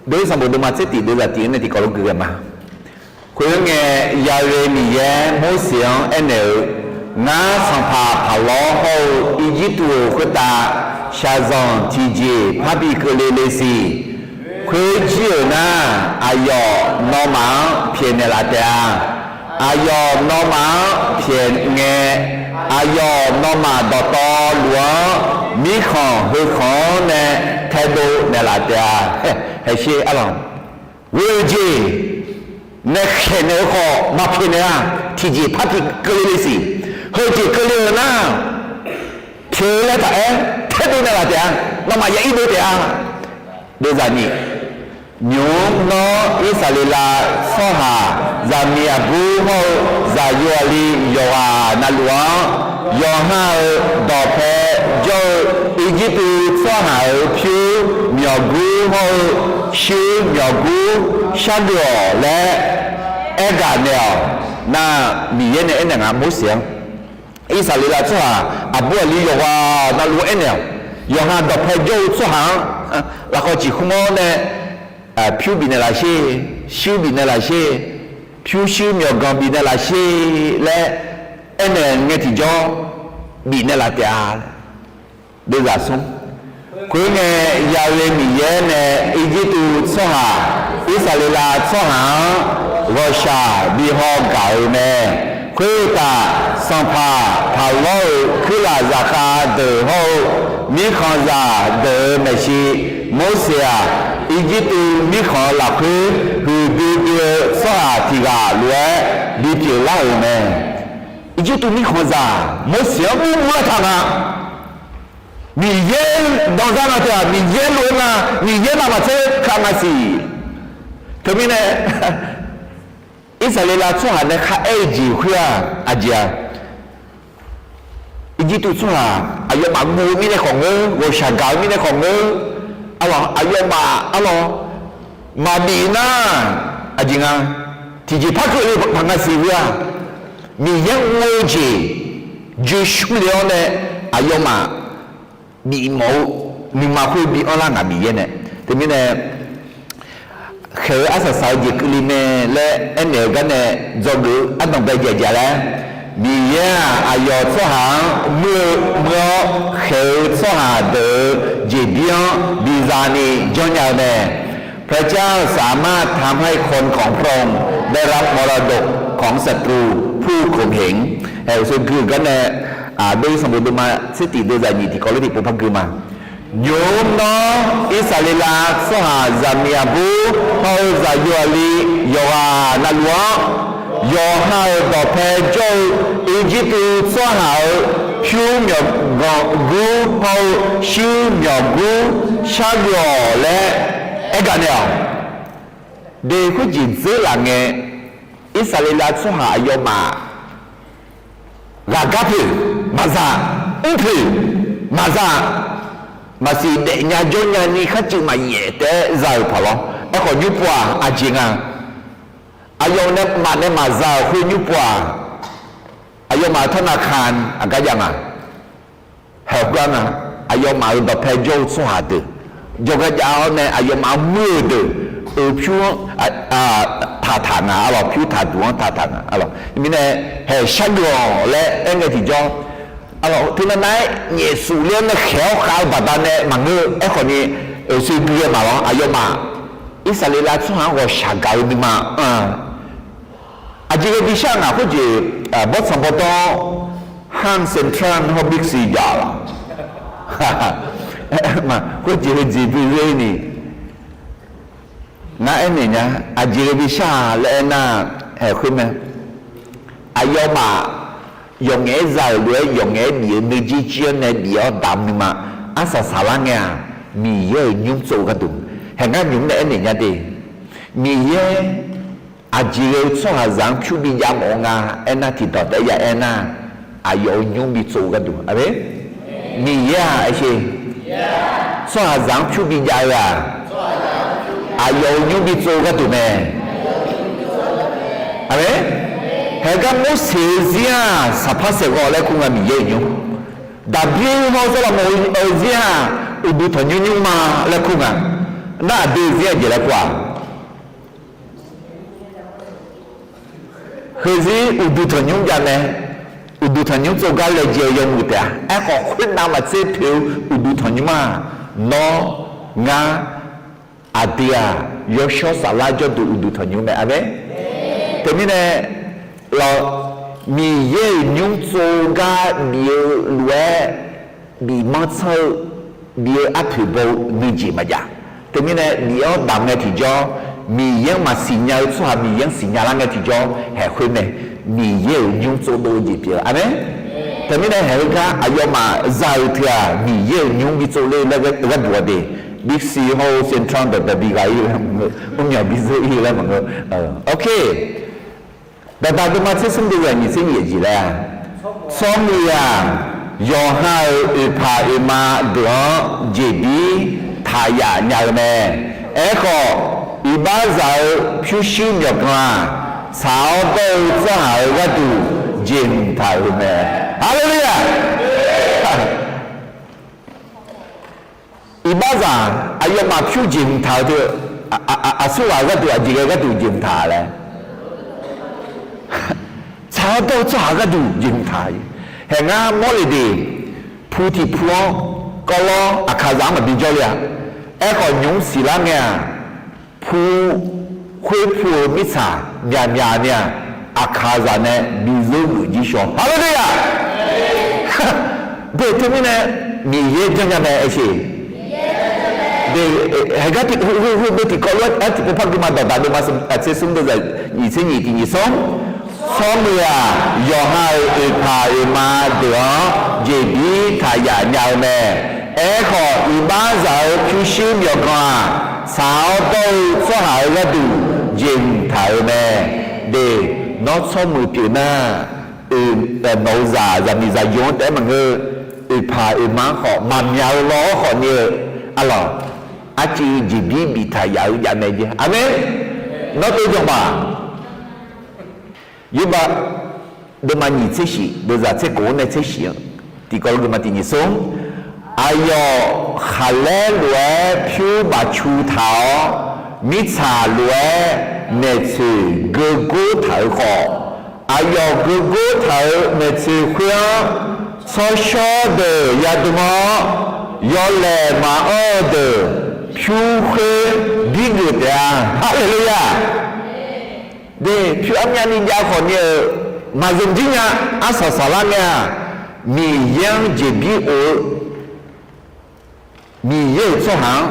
Deuq-eu sanqbof deuvma tser tiq deuvzaq tiq-anr nae tiqkawv lof gui ghae ma. Khoerngae, Ya'we Miqyaer Morseq-anr aernaeq-eu, Ngar sanqpaq Paqlawr hawr-eu Irjirtuv-euq khoertav shaqzanq tiqjeq parbi keuvle le siq. Khoerjir-euq nar, aqyawf nawmaf-anr pyaeqnaeq laf taef-a. Aqyawf nawmaf-anr pyaeqngae, aqyawf nawmaf dawqtawvluf-anr mirkhanq heukhanq-anr nae taedov naeqlaf taef-a. Haeqsher arlawq, ghoe-eu jeq nae khaeqnaeq-eu khawf maqpyaeqnaeq-a. Tiqjeq parbi keuvle le siq. Heujeq keuvle-eu nar, pyaeq-eu laer taq-aer taedov naeqlaf taef-a. Nawmaf ya irdov taef-a. Deuvzaq nyiq, nymq-mr nawr Irsaqleqlav tsawrhaq zaqmiq aqbur hawr-eu zaqyo aqli yawqghaq navluf-anr, yawqha-euq dawqpae jawr-eu Irjirtuv tsawrhaq-euq pyur myawqgur hawr-eu shuir myawqgur shargeuf-awq laer aergaq naeq-awq. Nar, Miqyaer nae aernaeq nga Morseq-anr, Irsaqleqlav tsawrhaq aqbur aqli yawqghaq navluf-anr aernaeq-awq. Yawqha dawqpae jawr-eu tsawrhaq-anr lafkhawf ciqkhmr-awr nae pyur bifnaeq laf sher, shuir bifnaeq laf sher, pyurshuir myawqganq bifnaeq laf sher laer aernaeq ngae tiqjawr bifnaeq laf taef-a. Deuvzaq smr, khoerngae, Ya'we Miqyaer nae Irjirtuv tsawrhaq Irsaqleqlav tsawrhaq-anr ghawqshaq bihaw gaq-euq mae. Khoeruqtaf, sanqpaq Paqlawr-euq kuirlaf zaqkhav deuq hawr-eu mirkhanqzaq deuq-euq maeqshi Morseq-aq, Irjirtuv mirkhanq lafkhoer huiqdui dui-eu tsawrhaq tiq ghaq lof-aer bipyeuf lar-euq mae. Irjirtuv mirkhanqzaq Morseq-anr mrmr lar taq nga. Miqyaer danzar nga teu-aq, Miqyaer lof-aer nga, Miqyaer navmaqtser ka nga siq. Teumirnae, Irsaqleqlav tsawrhaq nae kharaer-eu jeq khoer-aq, aqjeq-aq, Irjirtuv tsawrhaq aqyawfmaf guv-eu mirnae khawf ngeur, ghawqshaq gaq-eu mirnae khawf ngeur, arlawq, aqyawfmaf arlawq maqbif nar, aqjeq nga, tiqjeq par keuvle paq nga siq heu-aq, Miqyaer mr-eu jeq joe shmr le-awr nae aqyawfmaf bifmawf-eu nuima khoer bi anrlar ngaq Miqyaer nae. Teumirnae khaeq-eu arsaq saq-eu jeq keuvle mae laer aernaeq-eu gar nae dzawgeuf-eu ardanqbae jaeq jaeq laer, Miqyaer-aq aqyawf tsawrhaq-anr mr-eu mr-awr khaeq-eu tsawrhaq deuq-euq jeqbir-anr biza ni janrnya-eu mae. พระเจ้าสามารถทำให้คนของพระองค์ได้รับมรดกของศัตรูผู้ข่มเหง Haeq-eu sar gui-eu gar nae, aqdui sanqbof deuvma tser tiq deuv zaq nyiq tiqkawv ler tiqpov par gui ma. Nymq-mr nawr Irsaqleqlav tsawrhaq zaqmiq aqbur hawr-eu zaqyo aqli yawqghaq navluf-anr, yawqha-euq dawqpae jawr-eu Irjirtuv tsawrhaq-euq pyur myawqganq gur hawr-eu shuir myawqgur shargeuf-awq laer aergaq naeq-awq. De khoerjeq dzeur laf ngae, Irsaqleqlav tsawrhaq aqyawfmaf ghaqgar poeq maqza, mr poeq maqza, maqsiq daefnya jawrnya ni kharcuiv maqyaef taef-aer za-euq paq lawr. Aerkhawf nymr pov-aq aqjeq nga. Aqyawf nae maf nae maqza-euq khoer nymr pov-aq, aqyawfmaf-euq tawrnav kan aqgar jav nga. Haeq-eu gar nga, aqyawfmaf-euq dawqpae jawr-eu tsawrhaq deuq, jawrgar jav-awr nae aqyawfmaf-anr muir-eu deuq, oeq pyur-anr taqtaq nga, arlawq, pyur taqduq-anr taqtaq nga, arlawq. Mirnae haeq shargeuf-awq laer aerngae tiqjawr, arlawq, teunav nav-aer nyaef suf ler-awr nae khaeq-awr khav-eu baqdanae maqngeur-eu. Aerkhawf ni, oeq sar gui-eu maq lawr, aqyawfmaf Irsaqleqlav tsawrhaq-anr ghawqshaq gaq-eu nuima-anr, aqjeq ghae bi shar ngaq khoerjeq, bawrtsanq bawrdanr, Hang Central hawr Big C jav-a lawq. Khoerjeq heujeq bi ghoer ni, ngar aernaeq nya, aqjeq ghae bi shar-a laer aernar, haeq khoer mae. Aqyawfmaf yawqngaef-aer za-euq lof-aer yawqngaef-aer bif-eu nuijeq jir-anr nae bif-awr damq nuima, arsaq saqlar ngae-aq, Miqyaer-euq nymr tsov-eu gharduq. Haeq ngar nymq-mr nae aernaeq nya de. Miqyaer aqjeq ghae-eu tsawrhaqzaq-anr pyur bi jav mawf-eu nga aernar, tiqdawq taef-aer ya aernar, aqyawf-euq nymr bi tsov-eu gharduq. Aqmeq. Miqyaer-aq, aer sher, tsawrhaqzaq-anr pyur bi jav-eu-aq, aqyawf-euq nymr bi tsov-eu gharduq mae. Aqmeq. Haeq gar Morseq-eu zir-aq saqpar saeqghawv laer kur nga Miqyaer-euq nymr. Daqbir hawr Sawrlaqmoq-eu zir-aq uqduq tanqnymr nymrma laer kur nga. Nar aqdui-eu zir-aq jeq laer kur-aq. Heuzir uqduq tanqnymr jav mae. Uqduq tanqnymr tsov gar laejae-eu yawmuiq taef-a. Aerkhawf khoernav maqtser poeq-eu uqduq tanqnymr-aq, nawr, ngar, aqdui-aq yawshawr saflar jawrduq uqduq tanqnymr mae. Aqmeq. Teumirnae lawq, Miqyaer-euq nymr tsov gar bif-eu lof-aer bif manr tsanr-eu, bif-eu arpoeq baw-eu nuijeq maqjav. Teumirnae bif-awr damq ngae tiqjawr, Miqyaer-anr maqsiq nya-eu tsawrhaq Miqyaer-anr siqnya lar ngae tiqjawr, haeq khoer mae. Miqyaer-euq nymr tsov dov-eu jeq pyeuf-eu. Aqmeq. Teumirnae haeq heugar aqyawfmaf za-euq teu-aq, Miqyaer-euq nymr bi tsov ler laer gharduq-a de. Big C hawr-eu Central dawqdaq bi ghaq-ir laer maqngeur, mrmyaq bi zeur-ir laer maqngeur. Ok. Daqdaq deuvma tser smr deuv-aq nyiq tser nyiq jeq laer-a, tsawrmuiq-aq, yawqha-euq oeqpaq oeqma deuq-anr jeqbir taq yaf nya-eu mae. Aerkhawf, iqbaxzaq-euq pyurshuir myawqganq-aq, tsaq-awr dawr-eu tsawrhaq-euq gharduq jeqhmq taq-euq mae. Haleluya! Iqbaxzaq aqyawfmaf pyur jeqhmq taq-eu teu, aqsurghaq gharduq aqjeq ghae gharduq jeqhmq taq laer, tsaq-awr dawr-eu tsawrhaq gharduq jeqhmq taq. Haeq ngar mawrle de, pu tiq pu-anr kawvlawr aqkaqzaq-anr maqbi jawrle-a. Aerkhawf nymq-mr siqlar ngae-aq, pu khoer pu-euq mirtsaq myaqmyaq ni-aq, aqkaqzaq nae bi zeur geuf jir shaw. Haleluya! De teumirnae Miqyaer janrnya mae aer sher. De, haeq gar tiq, heu, heu, heu, tiqkawv lof-aer tiqpov par gui ma. Dawqdaq deuvma tser smr deuv zaq nyiq tser nyiq tiq nyiq smr. Tsawrmuiq-aq, yawqha-euq oeqpaq oeqma deuq-anr jeqbir taq yaf nya-eu mae. Aerkhawf, iqbaxzaq-euq pyurshuir myawqganq-aq, tsaq-awr dawr-eu tsawrhaq-euq gharduq jeqhmq taq-euq mae. De, nawr tsawrmuiq pyeuf nar, nawq-eu zaq, zaqmiq zaqyo-anr taef-aer maqngeur, oeqpaq oeqma-anr khawf maqmya-eu law-awr khawf ni-eu, arlawq, arcuiv jeqbir biftaq yaf-eu javmae jae. Aqmeq. Nawr tov janqpaq, yawbav, deuvma nyiq tser shif, deuvzaq tser kof-anr nae tser shif-anr tiqkawv lof geufma tiq nyiq smr. Aqyawf khaqlaer lof-aer pyur bafcu taq-awr, mirtsaq lof-aer maeqtsoeq geugor taq-euq khawf, aqyawf geugor taq-euq maeqtsoeq khoer-anr tsawrshawr deuq yadm-awr, yawlaeq maqanr-eu deuq pyur khoer birgeuf taef-a. Haleluya! De, pyur armyavni jav khawf ni-euq maqzmq jir nya. Arsaq saqlar ngae-aq, Miqyaer-anr jeqbir of-eu Miqyaer-euq tsawrhaq-anr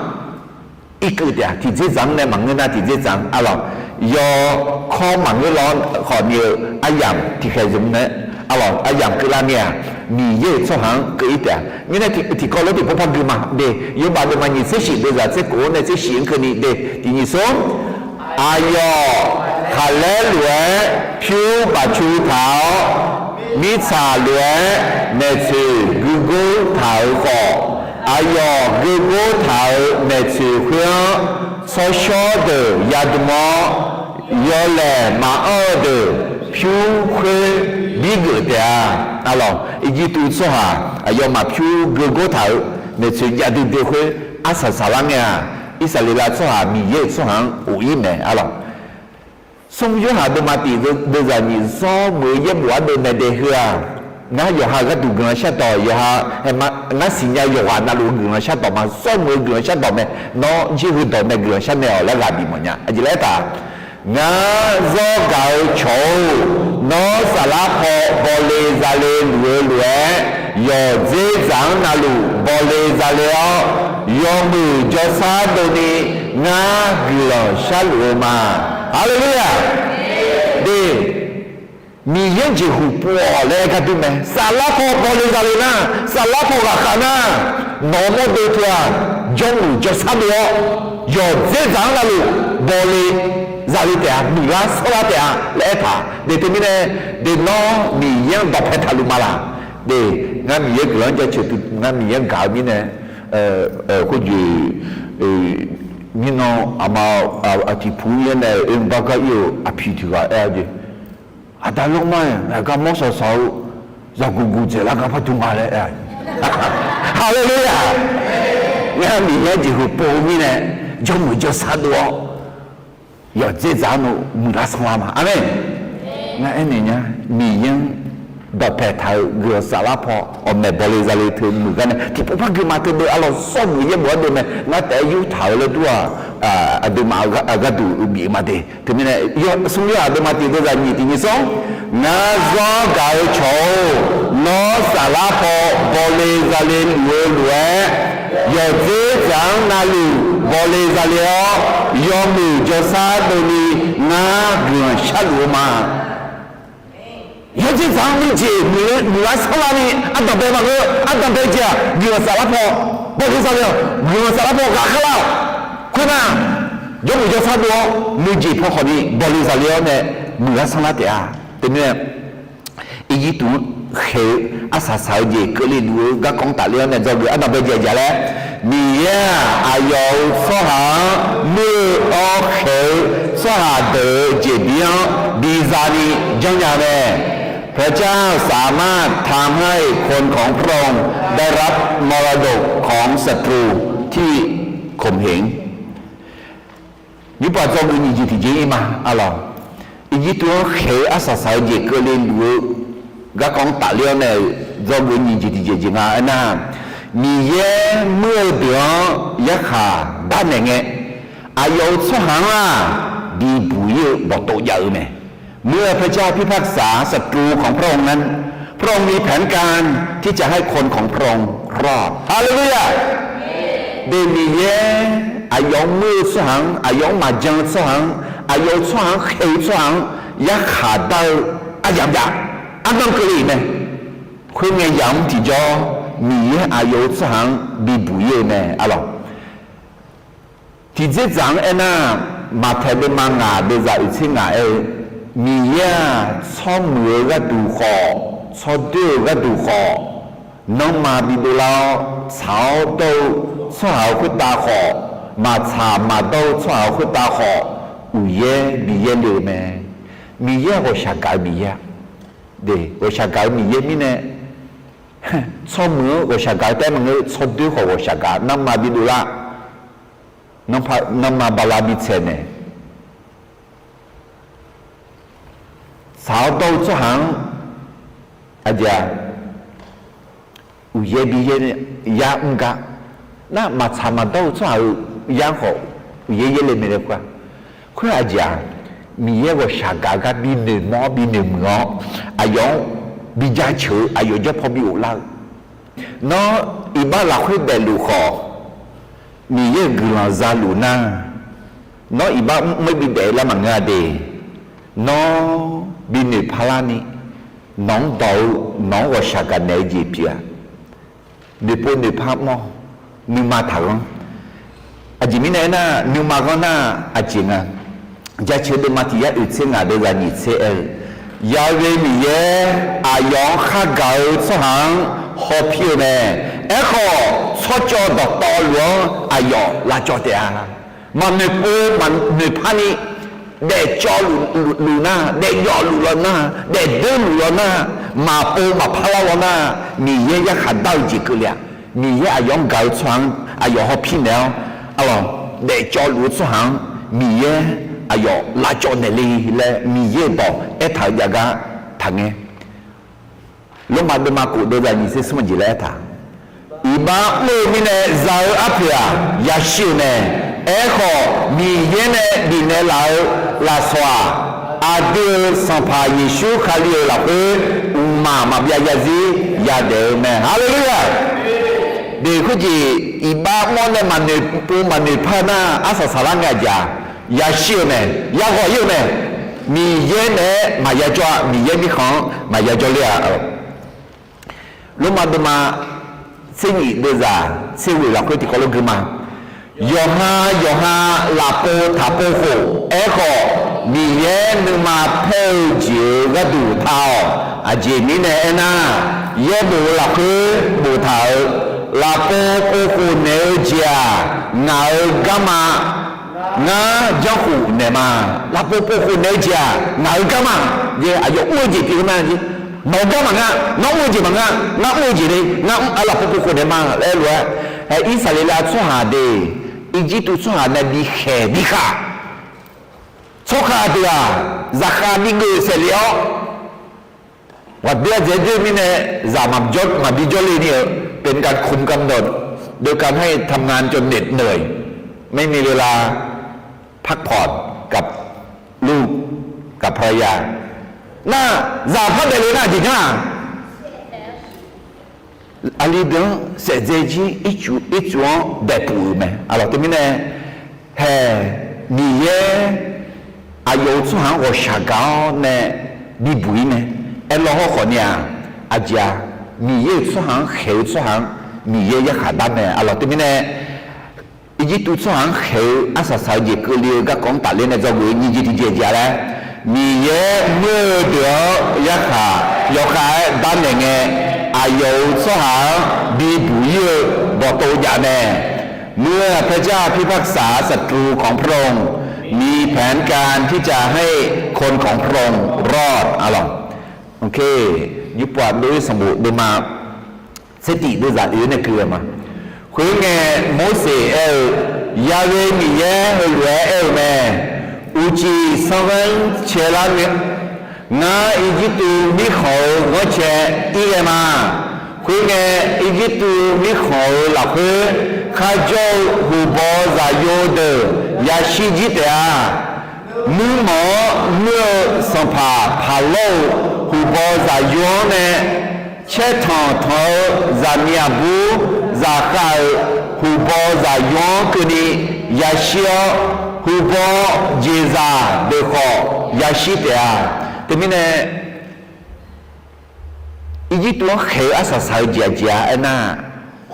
irkeuv taef-a. Tiqdzerdzaq-anr nae maqngeur nar tiqdzerdzaq-anr arlawq, yawkawr maqngeur law-awr khawf ni-euq aryamq tiqkhaeq zmq nae arlawq aryamq keuvlar ngae-aq, Miqyaer-euq tsawrhaq-anr keuv-ir taef-a. Mirnae tiqkawv lof tiqpov par gui ma de, yawbav deuvma nyiq tser shif deuvzaq tser kof-anr nae tser shif-anr keuvni de, tiq nyiq smr. Aqyawf khaqlaer lof-aer pyur bafcu taq-awr, mirtsaq lof-aer maeqtsoeq geugor taq-euq khawf, aqyawf geugor taq-euq maeqtsoeq khoer-anr tsawrshawr deuq yadm-awr, yawlaeq maqanr-eu deuq pyur khoer birgeuf taef-a. Arlawq, Irjirtuv tsawrhaq aqyawfmaf pyur geugor taq-euq maeqtsoeq jav duidui khoer arsaq saqlar ngae-aq, Irsaqleqlav tsawrhaq Miqyaer-euq tsawrhaq-anr of-ir mae arlawq. Smr Yorhaq deuvma tiq deuvzaq nyiq zawr muiq-eu yaerbof ardeuv mae de heu-aq, ngar yawqha gharduq guiqlanq shardawq, yawqha aer ma, ngar siqnya yawqghaq navluf-eu guiqlanq shardawq ma, zawr muiq-eu guiqlanq shardawq mae. Nawr jir heudawq mae guiqlanq shar nae-awq laer ghaq bif mawf nya. Aqjeq laer taq, ngar zawr gaq-eu cawq-or, nawr saflar paw bawle zale luf-eu lof-aer, yawqdzer dzaq-anr navluf bawle zale-awr, yawmuiq jawrshar dovni ngar guiqlanq sharluf-eu ma. Haleluya! De, Miqyaer jeqhuq pov-awq laer aer gar dur mae. Saflar paw bawle zale nar, saflar paw ghaqkhav nar, nawq-eu mawrdov teu-aq, jawrmuiq jawrshar dov-awr, yawqdzer dzaq-anr navluf bawle zale taef-a, muiqlar sanrlar taef-a laer aertaq. De teumirnae, de nawr Miqyaer-anr dawqpae taqluf ma laq? De, ngar Miqyaer guiqlanq-anr jaceuq teu ngar Miqyaer-anr gaq-eu mirnae, khoerjeq mirnan aqma aqtiq pu-ir-aer nae oermr bar gar ir-euq aqpiq tiq ghaq aer-a jeq. Aqda lanrma-aer ngaq gar mawr saqsaq-eu zaqguq guq dzaeqlar gar par dur nga laer aer-a. Haleluya! Ngar Miqyaer jeqhuq pov-eu mirnae, jawrmuiq jawrshar dov-awr, yawqdzer dzaq-anr muiqlar sanrlar ma. Aqmeq. Ngar aernaeq nya, Miqyaer-anr dawqpae taq-eu guiqlanq saflar paw ghawqmaeq bawle zale teu muiq gar nae tiqpov par gui ma. Teubeu arlawq, zawr muiq-eu yaerbof ardeuv mae. Ngar taef-aer yurtaq-eu laer dur-aq, aqduimaf-eu gharduq uqbif-eu ma de. Teumirnae, smr Yorhaq deuvma tiq deuvzaq nyiq tiq nyiq smr, ngar zawr gaq-eu cawq-or, nawr saflar paw bawle zale luf-eu lof-aer, yawqdzer dzaq-anr navluf bawle zale-awr, yawmuiq jawrshar dovni ngar guiqlanq sharluf-eu ma. Yawqdzer dzaq-anr nuijeq muiqlar sanrlar ni ardanqbae maqngeur, ardanqbae jeq-aq guiqlanq saflar paw bawle zale-awq, guiqlanq saflar paw ghaqkhav lar-awq. Khoernar, jawrmuiq jawrshar dov-awr nuijeq paw khawf ni bawle zale-awr nae muiqlar sanrlar taef-a. Teumirnae, Irjirtuv-anr khaeq-eu arsaq saq-eu jeq keuvle luf-eu garkawv-anr tafler-awr nae dzawgeuf ardanqbae jeq aqjeq laer, Miqyaer-aq, aqyawf-euq tsawrhaq-anr muir-eu awr khaeq-eu tsawrhaq deuq-euq jeqbir-anr biza ni janrnya mae. พระเจ้าสามารถทำให้คนของพระองค์ได้รับมรดกของศัตรูที่ข่มเหง Nymrpaq dzawgeuf nyiq jeq tiqjeq-ir ma arlawq. Irjirtuv-anr khaeq-eu arsaq saq-eu jeq keuvle luf-eu garkawv-anr tafler-awr nae-euq dzawgeuf nyiq jeq tiqjeq jeq nga aernar, Miqyaer muir-eu deuq-anr yarkhaq darnaeq ngae, aqyawf-euq tsawrhaq-anr-aq bibuq-ir-eu bawqtov jav-eu mae. เมื่อพระเจ้าพิพากษาศัตรูของพระองค์นั้น พระองค์มีแผนการที่จะให้คนของพระองค์รอด Haleluya! De, Miqyaer aqyawf-anr muir-eu tsawrhaq-anr, aqyawf-anr maqjan-eu tsawrhaq-anr, aqyawf-euq tsawrhaq-anr khaeq-eu tsawrhaq-anr yarkhaq dar-eu aryamq jav, arnan keuvle-iq mae. Khoerngae yamq-anr tiqjawr, Miqyaer aqyawf-euq tsawrhaq-anr bibuq-ir-eu mae arlawq. Tiqdzerdzaq-anr aernar, Maqtaeq deuvma ngaq deuvzaq oeqtser ngaq aer-eu, Miqyaer-aq, tsawrmuiq-eu gharduq khawf, tsawrdoer-eu gharduq khawf, nanrma bidov lar-awr, tsaq-awr dawr-eu tsawrhaq-euq khoertav khawf, maqtsaq maqdawr-eu tsawrhaq-euq khoertav khawf, uqyaer bi yaerle-eu mae. Miqyaer ghawqshaq gaq-eu Miqyaer-a. Ghawqshaq gaq-eu Miqyaer mirnae, tsawrmuiq-anr ghawqshaq gaq-eu taef-aer maqngeur, tsawrdoer khawf ghawqshaq gaq, nanrma bidov lar, nanrma bala bitsaeq naeq, tsaq-awr dawr-eu tsawrhaq-anr aqjeq-aq, uqyaer bi yaer yar mr gar, nar maqtsaq maqdawr-eu tsawrhaq-euq yar-anr khawf uqyaer yaer le mae laer khoer-aq, khoer aqjeq-aq, Miqyaer ghawqshaq gaq-eu gar binoeq mawr-awr binoeq muiq-awr, aqyawf-anr bi jaceuq-eu aqyawf jawr paw bi ghoflar-eu, nawr iqbax lafkhoer daefluf khawf, Miqyaer-euq guiqlanq zaluf nar, nawr iqbax mr-aer bi daef lar maqngeur-a de. Nawr binoeq parlar ni, nawq-anr dawq-eu, nawq-anr ghawqshaq gaq naeq-eu jeq pyeuf-a. Noeqpov noeqpar mr-awr, nuima taqghanr. Aqjeq mirnae aernar, nuima ghanr nar aqjeq nga. Jaceuq deuvma tiq yar oeq tser ngaq deuvzaq nyiq tser aer-eu, Yaghae Miqyaer aqyawf-anr khar gaq-eu tsawrhaq-anr hawpir-eu mae. Aerkhawf, tsawrcawv dawqtawvluf-anr aqyawf lavcawv taef-a. Maqnoeqpov maqnoeqpar ni, daefcawv luf nar, daefyawf luf law nar, daefdoer luf law nar, maqpov maqpar lar law nar, Miqyaer yarkhaq dar-eu jeq keuvle-aq, Miqyaer aqyawf-anr gaq-eu tsawrhaq-anr aqyawf hawpir naeq-awr, arlawq, daefcawv luf-eu tsawrhaq-anr Miqyaer aqyawf lavcawv naeq le laer Miqyaer-euq dawq aertaq-eu jav gar taqngae. Lormav deuvma kof deuvzaq nyiq tser smr jeq laer aertaq, Iqbax mr-eu mirnae za-eu arpoeq-aq yashir-euq mae. Aerkhawf, Miqyaer nae bifnaeq laf-eu lafsawq-aq, aqdui-euq Sanqpaq Yeqsur Kali-euq lafkhoer mqmaq maqbyav zarzir yadaef-eu mae. Haleluya! Deq khoerjeq iqbax mr-awr nae maqnoeqpov maqnoeqpar nar arsaq saqlar ngae aqjeq-aq, yashir-eu mae, yaghawq ir-eu mae. Miqyaer naeq-aer maqya jawr-a, Miqyaer mirkhanq-anr maqya jawr ler-a. Lormav deuvma tser nyif deuvzaq tser ghoeq lafkhoer tiqkawv lof gui ma. Yawqha yawqha lafpov taqpov khof, aerkhawf Miqyaer nuima paer-eu jeq-euq gharduq ta-awq. Aqjeq mirnae aernar, yaerbof-eu lafkhoer boftaq-euq, lafpov pov khof naeq-eu jeq-aq, ngaq-euq garma. Ngar janrkhuf naeq ma. Lafpov pov khof naeq-eu jeq-aq, ngaq-euq garma. Aqyawf mr-eu jeq pyeuf-eu ma. Nawq-euq gar maqngeur, nawr mr-eu jeq maqngeur, ngar mr-eu jeq le, ngar mr-a lafpov pov khof naeq ma laer aer lof-aer, hae Irsaqleqlav tsawrhaq de, Irjirtuv tsawrhaq nae bikhaeq bikhaq, tsawrkhav deuq-aq, zaqkhav bigeuf saef lef-awr, ghaqdoer ardzaeq doer mirnae zaq maqbi jawrle ni-eu, เป็นการคุมกำหนด โดยการให้ทำงานจนเหน็ดเหนื่อย ไม่มีเวลาพักผ่อนกับลูกกับภรรยา nar, zaq par daefle nar aqjeq nar, aqli deuq-anr saef dzae jir ircuf ircuf-anr daefpuf-euq mae. Aqlawq teumirnae, hae, Miqyaer aqyawf-euq tsawrhaq-anr ghawqshaq gaq-awr nae bibuq-ir mae. Aerlawr hawrkhawf ni-aq, aqjeq-aq, Miqyaer-euq tsawrhaq-anr khaeq-eu tsawrhaq-anr Miqyaer yarkhaq dar mae. Aqlawq teumirnae, Irjirtuv tsawrhaq-anr khaeq-eu arsaq saq-eu jeq keuvle-eu garkawv-anr tafler nae dzawgeuf-eu nyiq jeq tiqjeq jeq-a laer, Miqyaer muir-eu deuq-anr yarkhaq yawkhav-aer darnaeq ngae, aqyawf-euq tsawrhaq-anr bibuq-ir-eu dawqtov jav mae. เมื่อพระเจ้าพิพากษาศัตรูของพระองค์ มีแผนการที่จะให้คนของพระองค์รอด aqlawq. Yurpov aqdov-ir sanqbof deuvma tser tif deuvzaq oe nae keuv-eu ma. Khoerngae, Morseq aer-eu, Yaghae Miqyaer heulof-aer aer-eu mae. Uqcif sanrghanr caelar ngae, ngar Irjirtuv mirkhanq-euq ghanrcae ir ghae ma. Khoerngae, Irjirtuv mirkhanq-euq lafkhoer kharjawr-eu huqbaw zaqyo deuq yashir jir taef-a. Nuirmanq-anr nuir-eu sanqpaq Paqlawr-euq huqbaw zaqyo-anr nae caertanq tanq-eu zaqmiq aqbur zaqkhav-euq huqbaw zaqyo-anr keuvni yashir-awr, huqbaw jeqzaq deuq khawf yashir taef-a. Teumirnae, Irjirtuv-anr khaeq-eu arsaq saq-eu jeq aqjeq-a aernar,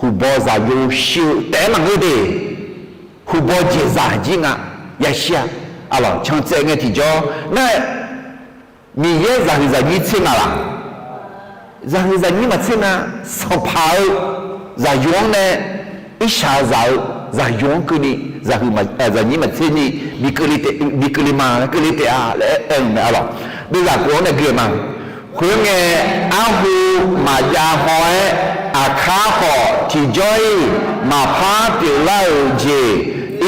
huqbaw zaqyo shir-eu taef-aer maqngeur de. Huqbaw jeqzaq jir nga yashir-a. Aqlawq, can tsaev ngae tiqjawr nar-aer, Miqyaer zaqhuiq zaqnyir tser nga laq? Zaqhuiq zaqnyir maqtser nga. Sanqpaq-eu zaqyo-anr nae irshaq zaq-eu zaqyo-anr keuvni zaqhuiq zaqnyir maqtser ni bi keuvle ma, keuvle taef-a laer aer-eu mae. Aqlawq, deuvzaq khof-anr nae gui-eu ma. Khoerngae, arhu maqjav haw-aer, aqkar khawf tiqjawr-iq maqpar pyeuflar-euq jeq,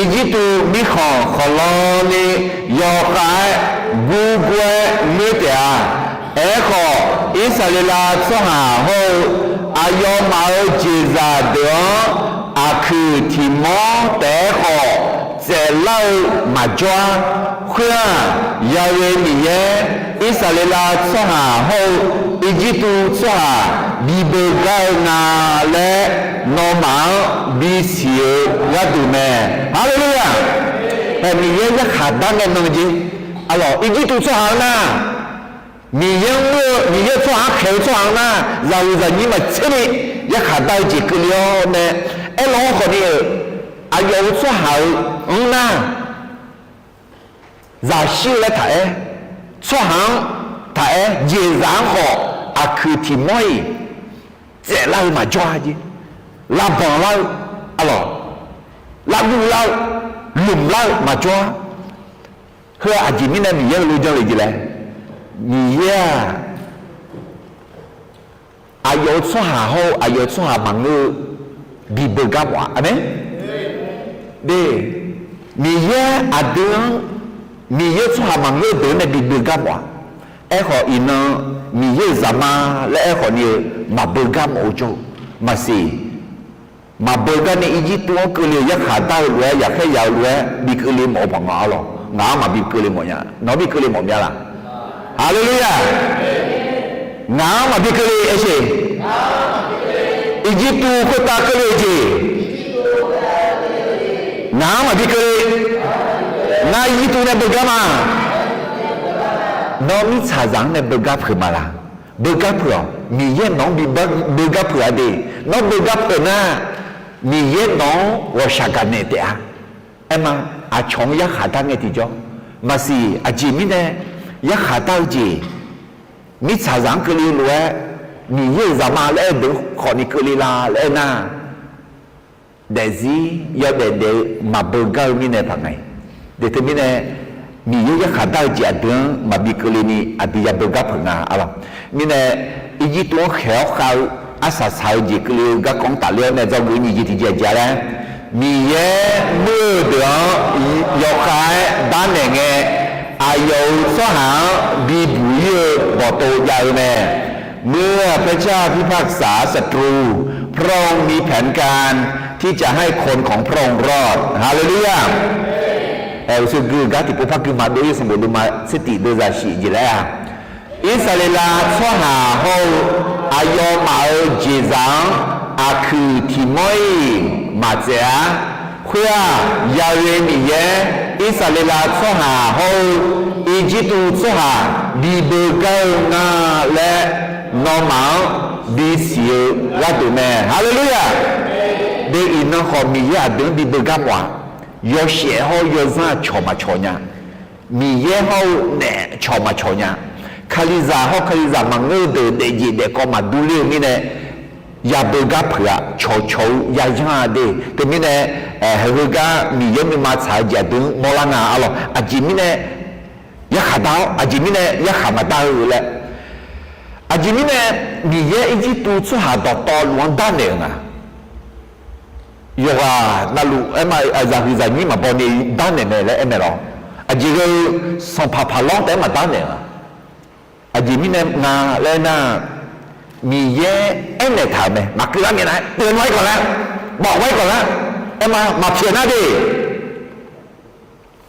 Irjirtuv mirkhanq khawqlanni yawkhav-aer gurgur-aer ngoer taef-a. Aerkhawf, Irsaqleqlav tsawrhaq hawr-eu aqyawfmaf-euq jeqzaq deuq-anr aqkuiq tiq mawr taef-aer khawf tsaevlar-eu maqjawr-ar. Khoer-aq, Ya'we Miqyaer, Irsaqleqlav tsawrhaq hawr-eu Irjirtuv tsawrhaq bibeu gar-eu nga laer, nawmaf-anr bisiq-eu gharduq mae. Haleluya! Hae, Miqyaer yarkhaq dar ngae nan jeq. Arlawq, Irjirtuv tsawrhaq-anr nar, Miqyaer-anr muir-eu, Miqyaer tsawrhaq-anr khaeq-eu tsawrhaq-anr nar, zaqhuiq zaqnyir maqtser ni yarkhaq dar-eu jeq keuvle-awr nae, aerlawq-anr khawfni-euq aqyawf-euq tsawrhaq-euq anr nar, zaqshir-eu laer taq-aer, tsawrhaq-anr taq-aer, jeqzaq-anr khawf aqkuiq tiq mawr-iq tsaevlar-eu maqjawr-a jeq. Lavbanq lar-eu, arlawq, lavguv lar-eu, lmq lar-eu maqjawr-ar. Heu-aq aqjeq mirnae Miqyaer heulof janr le jeq laer, Miqyaer-aq, aqyawf-euq tsawrhaq hawr-eu aqyawf-euq tsawrhaq maqngeur-eu bibeu gar mawf-a. Aqmeq. De, Miqyaer aqdui-anr, Miqyaer tsawrhaq maqngeur-eu deuq-anr nae bibeu gar mawf-a. Aerkhawf, iqnan Miqyaer-euq zaqma laer aerkhawf ni-eu maqbeu gar mawf-eu jawr-eu maqsiq. Maqbeu garni Irjirtuv-anr keuvle-eu yarkhaq dar-eu lof-aer, yaqkhaer yaq-eu lof-aer bi keuvle mawf-eu paq nga arlawq. Ngaq-anr maqbi keuvle mawf nya. Nawq-anr bi keuvle mawf mya laq? Haleluya! Ngaq-anr maqbi keuvle aer sheq. Irjirtuv khoertav keuvle-eu jeq, ngaq-anr maqbi keuvle. Ngar Irjirtuv nae beugar ma. Nawr mirtsaqzaq-anr nae beugar peuq ma laq? Beugar peuq-awq. Miqyaer nawq-anr bi beugar peuq-a de. Nawr beugar peuq nar, Miqyaer nawq-anr ghawqshaq gaqnaeq taef-a. Aerma, aqcawq-anr yarkhaq dar ngae tiqjawr maqsiq. Aqjeq mirnae yarkhaq dar-eu jeq, mirtsaqzaq-anr keuvle-eu lof-aer, Miqyaer-euq zaqma laer aer deuq khawfni keuvle la laer aernar, daefzir yawdaef daef-eu maqbeu gar-eu mirnae paq nga-iq. Daeq teumirnae, Miqyaer yarkhaq dar-eu jeq aqdui-anr maqbi keuvle ni aqdui yabeu gar peuq nga arlawq. Mirnae, Irjirtuv-anr khaeq-awr khav-eu arsaq saq-eu jeq keuvle-eu garkawv-anr tafler-awr nae dzawgeuf nyiq jeq tiqjeq aqjeq-a laer, Miqyaer muir-eu deuq-anr yawkhav-aer darnaeq ngae, aqyawf-euq tsawrhaq-anr bibuq ir-eu bawqtov jav-eu mae. เมื่อพระเจ้าพิพากษาศัตรู พระองค์มีแผนการที่จะให้คนของพระองค์รอด Haleluya! Aer, uqshoe gui-eu gar tiqpov par gui ma dov-ir sanqbof dov ma tser tiq dov zaqsiq jeq laer-a. Irsaqleqlav tsawrhaq hawr-eu aqyawfmaf-euq jeqzaq-anr aqkuiq tiq mawr-iq maqtsaef-a. Khoer-aq, Ya'we Miqyaer, Irsaqleqlav tsawrhaq hawr-eu Irjirtuv tsawrhaq bibeu gar-eu nga laer, nawmaf-anr bisiq-eu gharduq mae. Haleluya! De, iqnan khawf Miqyaer aqdui-anr bibeu gar mawf-aq, yawshaef hawr-eu yawzanr-aq cawq maqcawq nya. Miqyaer hawr-eu naef cawq maqcawq nya. Kalizaq hawr kalizaq maqngeur-eu deuq daefjeq daefkawv maqdur ler-eu mirnae, yabeu gar peuq-aq, cawqcawq-eu yayanr-a de. Teumirnae, heugar Miqyaer nuima tsaq-eu jeq aqdui-anr mawrlar nga arlawq. Aqjeq mirnae yarkhaq dar-awr, aqjeq mirnae yarkhaq maqdar-eu laer. Aqjeq mirnae Miqyaer Irjirtuv tsawrhaq dawqtawvluf-anr darnaeq-euq nga. Yawqghaq navluf aerma, zaqhuiq zaqnyir maqbaw ni darnaeq mae laer aer mae lawr. Aqjeq ghae-eu sanqpaq paq lawr taef-aer maqdarnaeq-a. Aqjeq mirnae nga laer nar, Miqyaer aernaeq taq-euq mae. Maqkeuv lar ngae nar, teunav-aer gawq lar, bawf-aer gawq lar, aerma maqpyaeq nar de.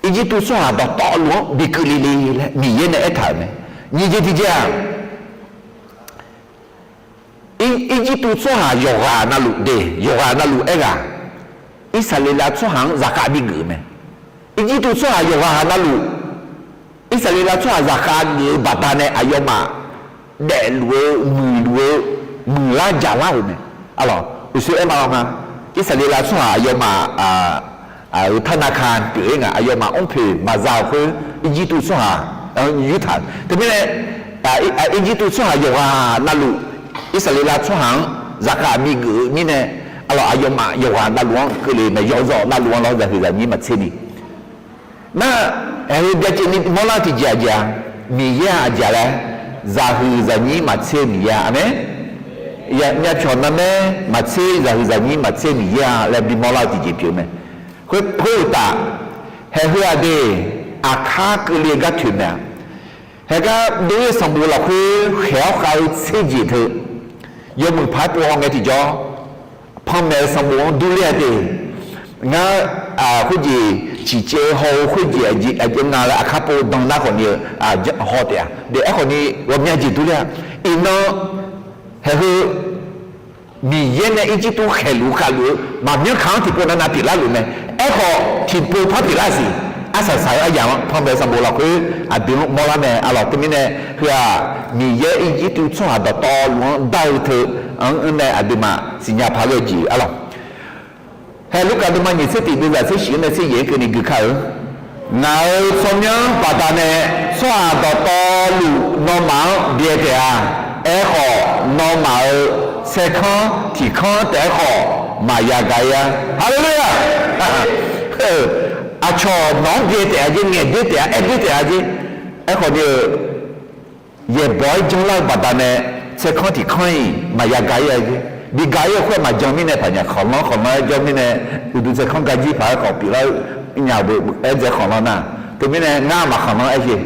Irjirtuv tsawrhaq dawqtawvluf-anr bi keuvle le laer Miqyaer nae aertaq-euq mae. Nyiq jeq tiqjeq-aq, Irjirtuv tsawrhaq yawqghaq navluf de, yawqghaq navluf aerghaq, Irsaqleqlav tsawrhaq-anr zaqkhav bigeuf-eu mae. Irjirtuv tsawrhaq yawqghaq navluf, Irsaqleqlav tsawrhaq zaqkhav geuf-eu baqdanae aqyawfmaf daefluf-eu, muiqluf-eu, muiqlar jaqlar-euq mae. Arlawq, uqshoe aerma nga, Irsaqleqlav tsawrhaq aqyawfmaf-euq ธนาคาร pyeuf-ir nga, aqyawfmaf mrpoeq maqza-euq khoer Irjirtuv tsawrhaq-anr yurtaq-euq. Teumirnae, Irjirtuv tsawrhaq yawqghaq navluf, Irsaqleqlav tsawrhaq-anr zaqkhav bigeuf-eu mirnae, arlawq, aqyawfmaf yawqghaq navluf-anr keuvle mae, yawqzawq navluf-anr lawr, zaqhuiq zaqnyir maqtser ni. Nar, aer-eu byacaevni mawrlar tiqjeq aqjeq-a, Miqyaer-aq aqjeq laer, zaqhuiq zaqnyir maqtser-eu Miqyaer-a. Aqmeq. Myavpyawq narmaer maqtser, zaqhuiq zaqnyir maqtser-eu Miqyaer-a laer bimawr lar-eu tiqjeq pyeuf-eu mae. Khoer, khoeruqtaf, haeq heu aqdui aqkar keuvle-eu gar toeq mae-a. Haeqgar dov-ir-eu sanqbof lafkhoer khaeq-awr khav-eu tser jeq teu, yawmuiq paq-aer pov haw ngae tiqjawr, panmaeq-eu sanqbof-anr durler-a te. Ngar khoerjeq ciqcaev haw-eu khoerjeq aqjeq nga laer aqkar pov dan nar khawfni-eu haw taef-a. Daef-aer khawfni ghawqmya jeq durler-a. Iqnan haeq heu Miqyaer nae Irjirtuv khaeqluf khavluf-eu maqbyan kaq-anr tiqpov navnav pyeuflar luf mae. Aerkhawf tiqpov par pyeuflar siq. Arsaq saq-eu aryamq-anr panmaeq-eu sanqbof lafkhoer aqdui-anr mawrlar mae. Arlawq, teumirnae heu-aq, Miqyaer Irjirtuv tsawrhaq dawqtawvluf-anr dar-eu teu-anr nae aqduimaf siqnya paq-aer ghae-eu jeq arlawq. Haeq Lurkaf deuvma nyiq tser tiq deuvzaq tser shif-anr nae tser yaeq-anr keuvni gui kar-eu. Ngaq-euq tsawrmyanr baqdanae tsawrhaq dawqtawvluf nawmaf-anr byae taef-a. Aerkhawf, nawmaf-euq tsaerkanr tiqkanr taef-aer khawf maqya ga-ir-a. Haleluya! Aqcawq nawq-anr byae taef-a jeq, ngaeq doer taef-a, aer doer taef-a jeq. Aerkhawf ni-eu, yaeqbawq-aer janlar-eu baqdanae tsaerkanr tiqkanr-iq maqya ga-ir-a jeq. Bi ga-ir-eu khoer maqjan mirnae paqnyaf khanqlanr khanqlanr-aer jawr mirnae, uqduq tsaerkanr ga jir paq-aer khawf pyeuflar-eu nya-euq beu aer dzae khanqlanr nar, teumirnae ngar maqkhanqlanr aer jeq.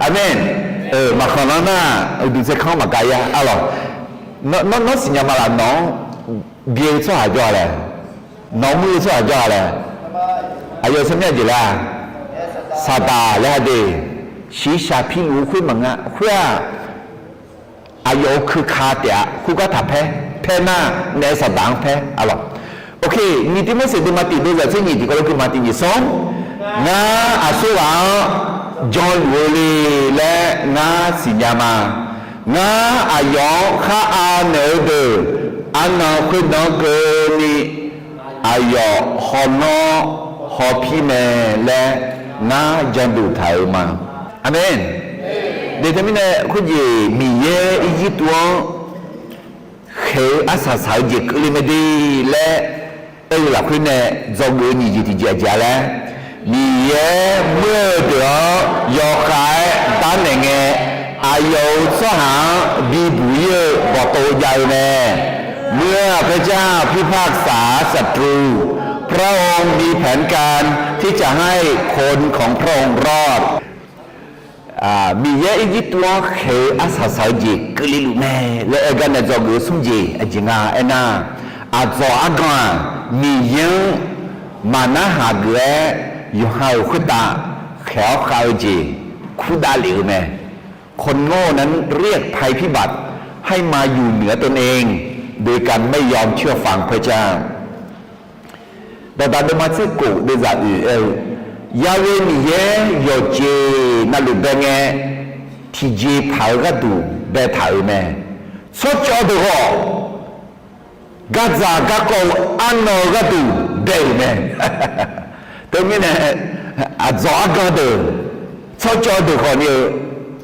Aqmeq. Maqkhanqlanr nar, uqduq tsaerkanr maqga-ir-a arlawq. Nawr, nawr siqnya ma laf, nawq-anr byae-eu tsawrhaq jawr-a laer, nawq-anr muir-eu tsawrhaq jawr-a laer, aqyawf tsawrmyanr jeq laer-a, Saqdaq laer-a de. Shiqshaq piluf-eu khoer maqnga khoer-aq, aqyawf-euq keuka taef-a. Khoergar taqpaer, paer nar naef Saqdaq-anr paer arlawq. Oke, nyiq Tivmorseq deuvma tiq deuvzaq tser nyiq tiqkawv lof keuv ma tiq nyiq sanr. Ngar aqsurghaq-anr janluf-eu le laer ngar siqnya ma. Ngar aqyawf-anr khar anaeq-eu deuq arnan khoerdan-anr keuvni aqyawf hawlanr hawpir mae laer ngar janduq taq-euq ma. Aqmeq. Deuq teumirnae khoerjeq Miqyaer Irjirtuv-anr khaeq-eu arsaq saq-eu jeq keuvle mae de laer aer-eu lafkhoer nae dzawgeuf-eu nyiq jeq tiqjeq aqjeq-a laer, Miqyaer muir-eu deuq-anr yawkhav-aer darnaeq ngae, aqyawf-euq tsawrhaq-anr bibuq-ir-eu bawqtov jav-eu mae. เมื่อพระเจ้าพิพากษาศัตรู พระองค์มีแผนการที่จะให้คนของพระองค์รอด Miqyaer Irjirtuv-anr khaeq-eu arsaq saq-eu jeq keuvle luf mae laer aer gar nae dzawgeuf-eu smr jeq aqjeq nga aernar, aqdzawq argan-aq, Miqyaer-anr maqnarhaq geuf-aer yawqha-euq khoertav khaeq-awr khav-eu jeq kurdav lef-eu mae. คนโง่นั้นเรียกภัยพิบัติให้มาอยู่เหนือตนเอง โดยการไม่ยอมเชื่อฟังพระเจ้า Dawqdaq deuvma tser kof deuvzaq oeq aer-eu, Yaghoe Miqyaer yawqjeq navluf bae ngae, tiqjeqpaq-eu gharduq baetaq-euq mae. Tsawrcawv deuq khawf, gardzaq garkawv-eu arnan-eu gharduq bae-euq mae. Teumirnae, aqdzawq argan deuq, tsawrcawv deuq khawfni-eu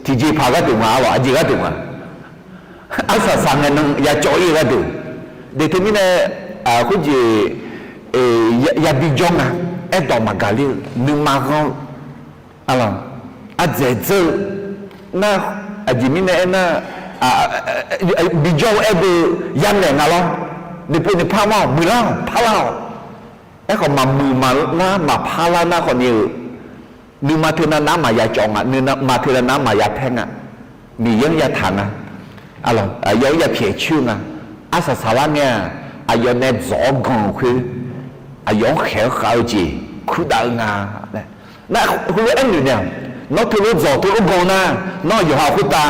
tiqjeqpaq gharduq ma arlawq, aqjeq gharduq ma. Arsaq saq ngae nan yacawv-ir-eu gharduq. Deuq teumirnae, khoerjeq yabi jawr nga, aerdawq maqgaq ler-eu nuima ghanr-eu, ardzaeq dzeur-eu nar, aqjeq mirnae aernar, bijawr-eu aer beu yamaeq nga lawr. Nuipov nuipar ma-awq, muiqlar-awq, parlar-awq. Aerkhawf maqmuiq maqlar maqparlar nar khawfni-eu, nuima teu navnav maqya cawv nga, nuima teu navnav maqya paer nga. Miqyaer-anr yataq nga. Aqyawf-anr yapyaeq coer-eu nga. Arsaq saqlar ngae-aq, aqyawf nae dzawq-awr gan-euq khoer, aqyawf-anr khaeq-awr khav-eu jeq kurdav-eu nga. Nar, heulof-aer noeq naeq-aq, nawr teulof dzawq teulof gan nar, nawr yawqha khoertav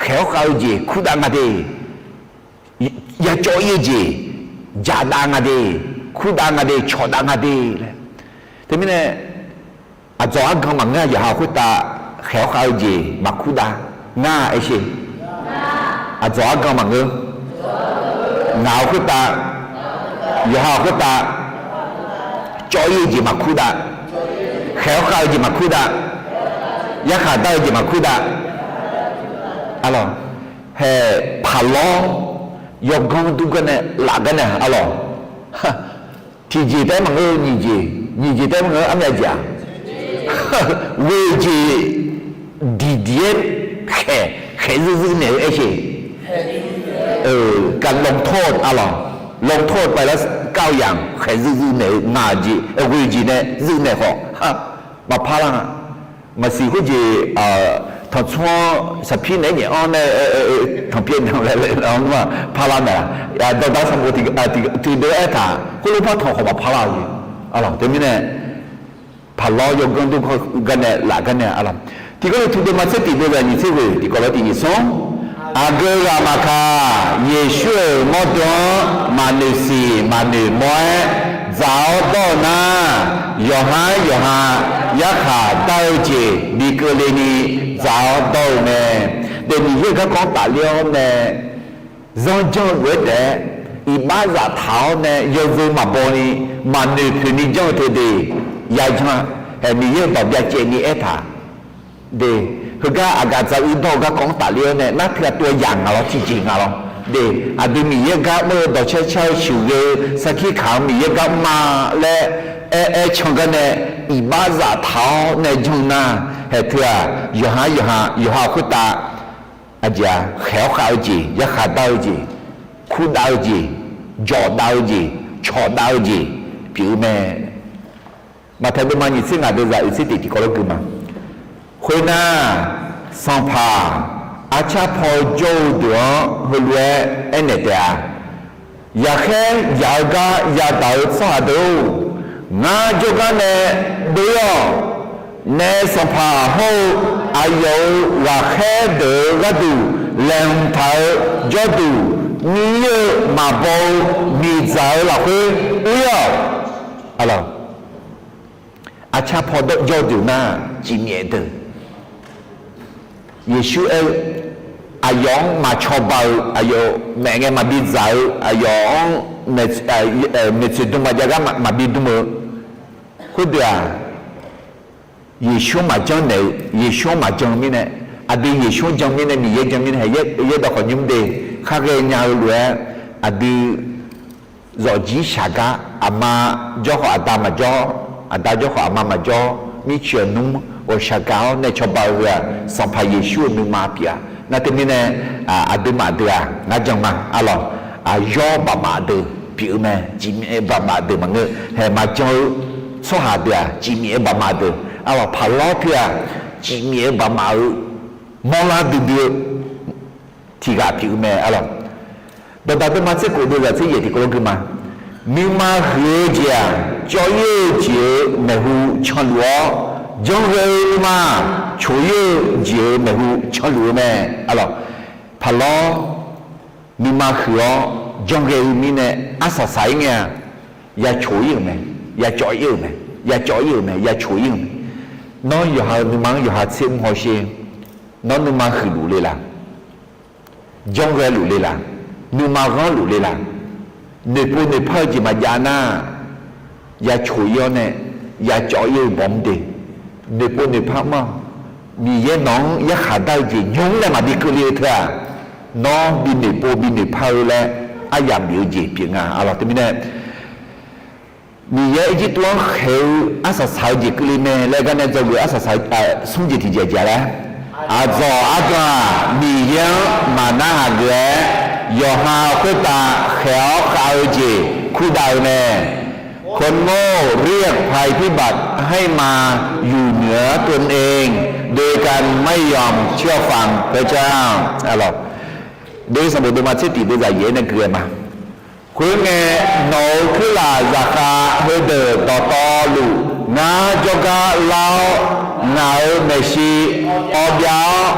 khaeq-awr khav-eu jeq kurdav nga de. Yacawv-ir-eu jeq jaqdav nga de, kurdav nga de, cawqdav nga de laer. Teumirnae, aqdzawq argan maqngeur-a, yawqha khoertav khaeq-awr khav-eu jeq maqkurdav ngar aersher. Aqdzawq argan maqngeur. Ngaq-euq khoertav, yawqha khoertav cawv-ir-eu jeq maqkurdav, khaeq-awr khav-eu jeq maqkurdav, yarkhaq dar-eu jeq maqkurdav. Arlawq, haeq paqlawr yawganr dur gar nae laf gar nae arlawq. Tiqjeq taef-aer maqngeur-eu nyiq jeq, nyiq jeq taef-aer maqngeur-eu armyav jeq-aq, ghoe jeq diq Miqyaer khaeq, khaeq zuizuiv naeq-eu aer sheq. การลงโทษ arlawq, ลงโทษไปแล้ว เก้าอย่าง khaeq zuizuiv naeq-eu ngaq-euq jeq, ghoeq jeq nae zuiv naeq khawf, maqpar lar-a. Maqsiq khoerjeq, tanqtsmr-anr saqpir naeq-aer nyaef-anr nae, tanqpyaev danq laer laer-anr parlar mae-a. Dawqdaq sanqbof tiqdeuv aertaq khoerlof par tanq khawf maqpar lar-eu jeq. Arlawq, teumirnae, paqlawr yawganr dur gar nae laf gar nae arlawq. Tiqgar le tu deuvma tser tiq deuvzaq nyiq tser ghoeq tiqkawv lawr tiq nyiq smr. Aqgeu ghaq maqkaq, Yeqsur-euq mawrdo-anr maqnoeq siq maqnoeq mawr-aer dzaq-awr dawr-eu nar, yawqha-aer yawqha yarkhaq dar-eu jeq bi keuvle ni dzaq-awr dawr-eu mae. Daef Miqyaer-euq garkawv-anr tafler-awr nae, zanr janr-eu lof-aer taef-aer, iqbax zaftaq-awr nae yawzeu maqbaw ni, maqnoeq poeq ni janr-eu teu de, ya janr-a. Haeq Miqyaer-euq dawq byacaevni aertaq de, heugar aqgaf dzaq uir dawr-eu garkawv-anr tafler-awr nae nar teu aqtov yaq ngaq lawr tiqjeq nga lawr de, aqdui Miqyaer gar mr-eu dawqcar car-eu sheuqghae-eu sarkir kaq-anr Miqyaer gar mr-a laer aer aer can gar nae, iqbax zaftaq-awr nae janr-eu nar, haeq teu-aq yawqha yawqha yawqha khoertav aqjeq-aq khaeq-awr khav-eu jeq, yarkhaq dar-eu jeq, kurdav-eu jeq, jawqdav-eu jeq, cawqdav-eu jeq pyeuf-eu mae. Maqtaeq deuvma nyiq tser ngaq deuvzaq oeq tser tiq tiqkawv lawr gui ma. Khoernar, sanqpaq arcar paw jawr-eu deuq-anr heulof-aer aernaeq taef-a. Yaqkhaer yaq-eu gar yadaq-eu tsawrhaq deuq-or, ngar jawrgar nae dov-ir-awq. Naef sanqpaq hawr-eu aqyawf-euq ghaqkhaer deuq-euq gharduq laeqhmq taq-eu jawrduq mir-ir-eu maqbaw-eu miqdzaq-eu lafkhoer ur-ir-awq. Arcar paw jawr-eu deuq nar, cifmyaef deuq. Yeqsur aer-eu, aqyawf-anr maq cawba-eu, aqyawf maeq ngae maqbi dzaq-eu, aqyawf-anr maeqtsoeq dm maqjav gar maqbi dm-eu. Khoerdeuq-aq, Yeqsur-anr maqjanr naeq-eu, Yeqsur-anr maqjan-eu mirnae, aqdui Yeqsur-anr jan mirnae, Miqyaer jan mirnae, haeq yaerdawq khawf nymr de, khar ghaenya-eu lof-aer, aqdui zawqjir shaq gar, aqma jawr khawf aqda maqjawr, aqda jawr khawf aqma maqjawr, mircuf-aq nmr ghawqshaq gaq-awr nae cawba-eu heu-aq, Sanqpaq Yeqsur-euq nuima pyeuf-a. Nar teumirnae, aqduimaf deuq-aq ngar jan ma arlawq, aqyawr bafmaf deuq pyeuf-eu mae, cifmyaef bafmaf deuq maqngeur, haeq maqjan-eu tsawrhaq deuq-aq cifmyaef-eu bafmaf deuq arlawq, paqlawr teu-aq cifmyaef-eu bafmaf-eu mawrlar duidui-eu tiqghaq pyeuf-eu mae arlawq. Dawqdaq deuvma tser khof deuvzaq tser yaeq tiqkawv lawr gui ma. Nuima huiq-eu jeq-aq, cawv-ir-eu jeq-euq maeqhu canluf-awr, janrghae-eu nuima coq-ir-eu jeq-euq maeqhu canluf-eu mae arlawq. Paqlawr nuima huiq-awr janrghae-eu mirnae arsaq saq-ir ngae-aq, ya coq-ir-euq mae, ya cawv-ir-euq mae, ya cawv-ir-euq mae, ya coq-ir-euq mae. Nawr yawqha-euq nuima-anr yawqha tser mr hawsher. Nawr nuima huiqluf le laq? Janrghae luf le laq? Nuima ghanr luf le laq? Noeqpov noeqpar-eu jeq maqjav nar, ya coq-ir-awr nae ya cawv-ir-eu bawq mr de. Noeqpov noeqpar mr-awq. Miqyaer nawq-anr yarkhaq dar-eu jeq nymr nae maqbi keuvle-eu teu-aq, nawr bi noeqpov bi noeqpar-eu laer aryamq bif-eu jeq pyeuf nga arlawq. Teumirnae Miqyaer Irjirtuv-anr khaeq-eu arsaq saq-eu jeq keuvle mae laer gar nae dzawgeuf arsaq saq-eu smr jeq tiqjeq jeq laer, aqdzawq ardanq-aq, Miqyaer-anr maqnarhaq geuf-aer, yawqha khoertav khaeq-awr khav-eu jeq kurdav-eu mae. คนโง่เรียกภัยพิบัติให้มาอยู่เหนือตนเอง โดยการไม่ยอมเชื่อฟังพระเจ้า Deuvsanqbof deuvma tser tiq deuvzaq yaeq-aer nae gui-aer ma. Khoerngae, nawq-euq kuirlaf zaqkhav heudeuq dawqtawvluf ngar jawrgar lar-awr, ngaq-euq maeqshi awbyav-awr,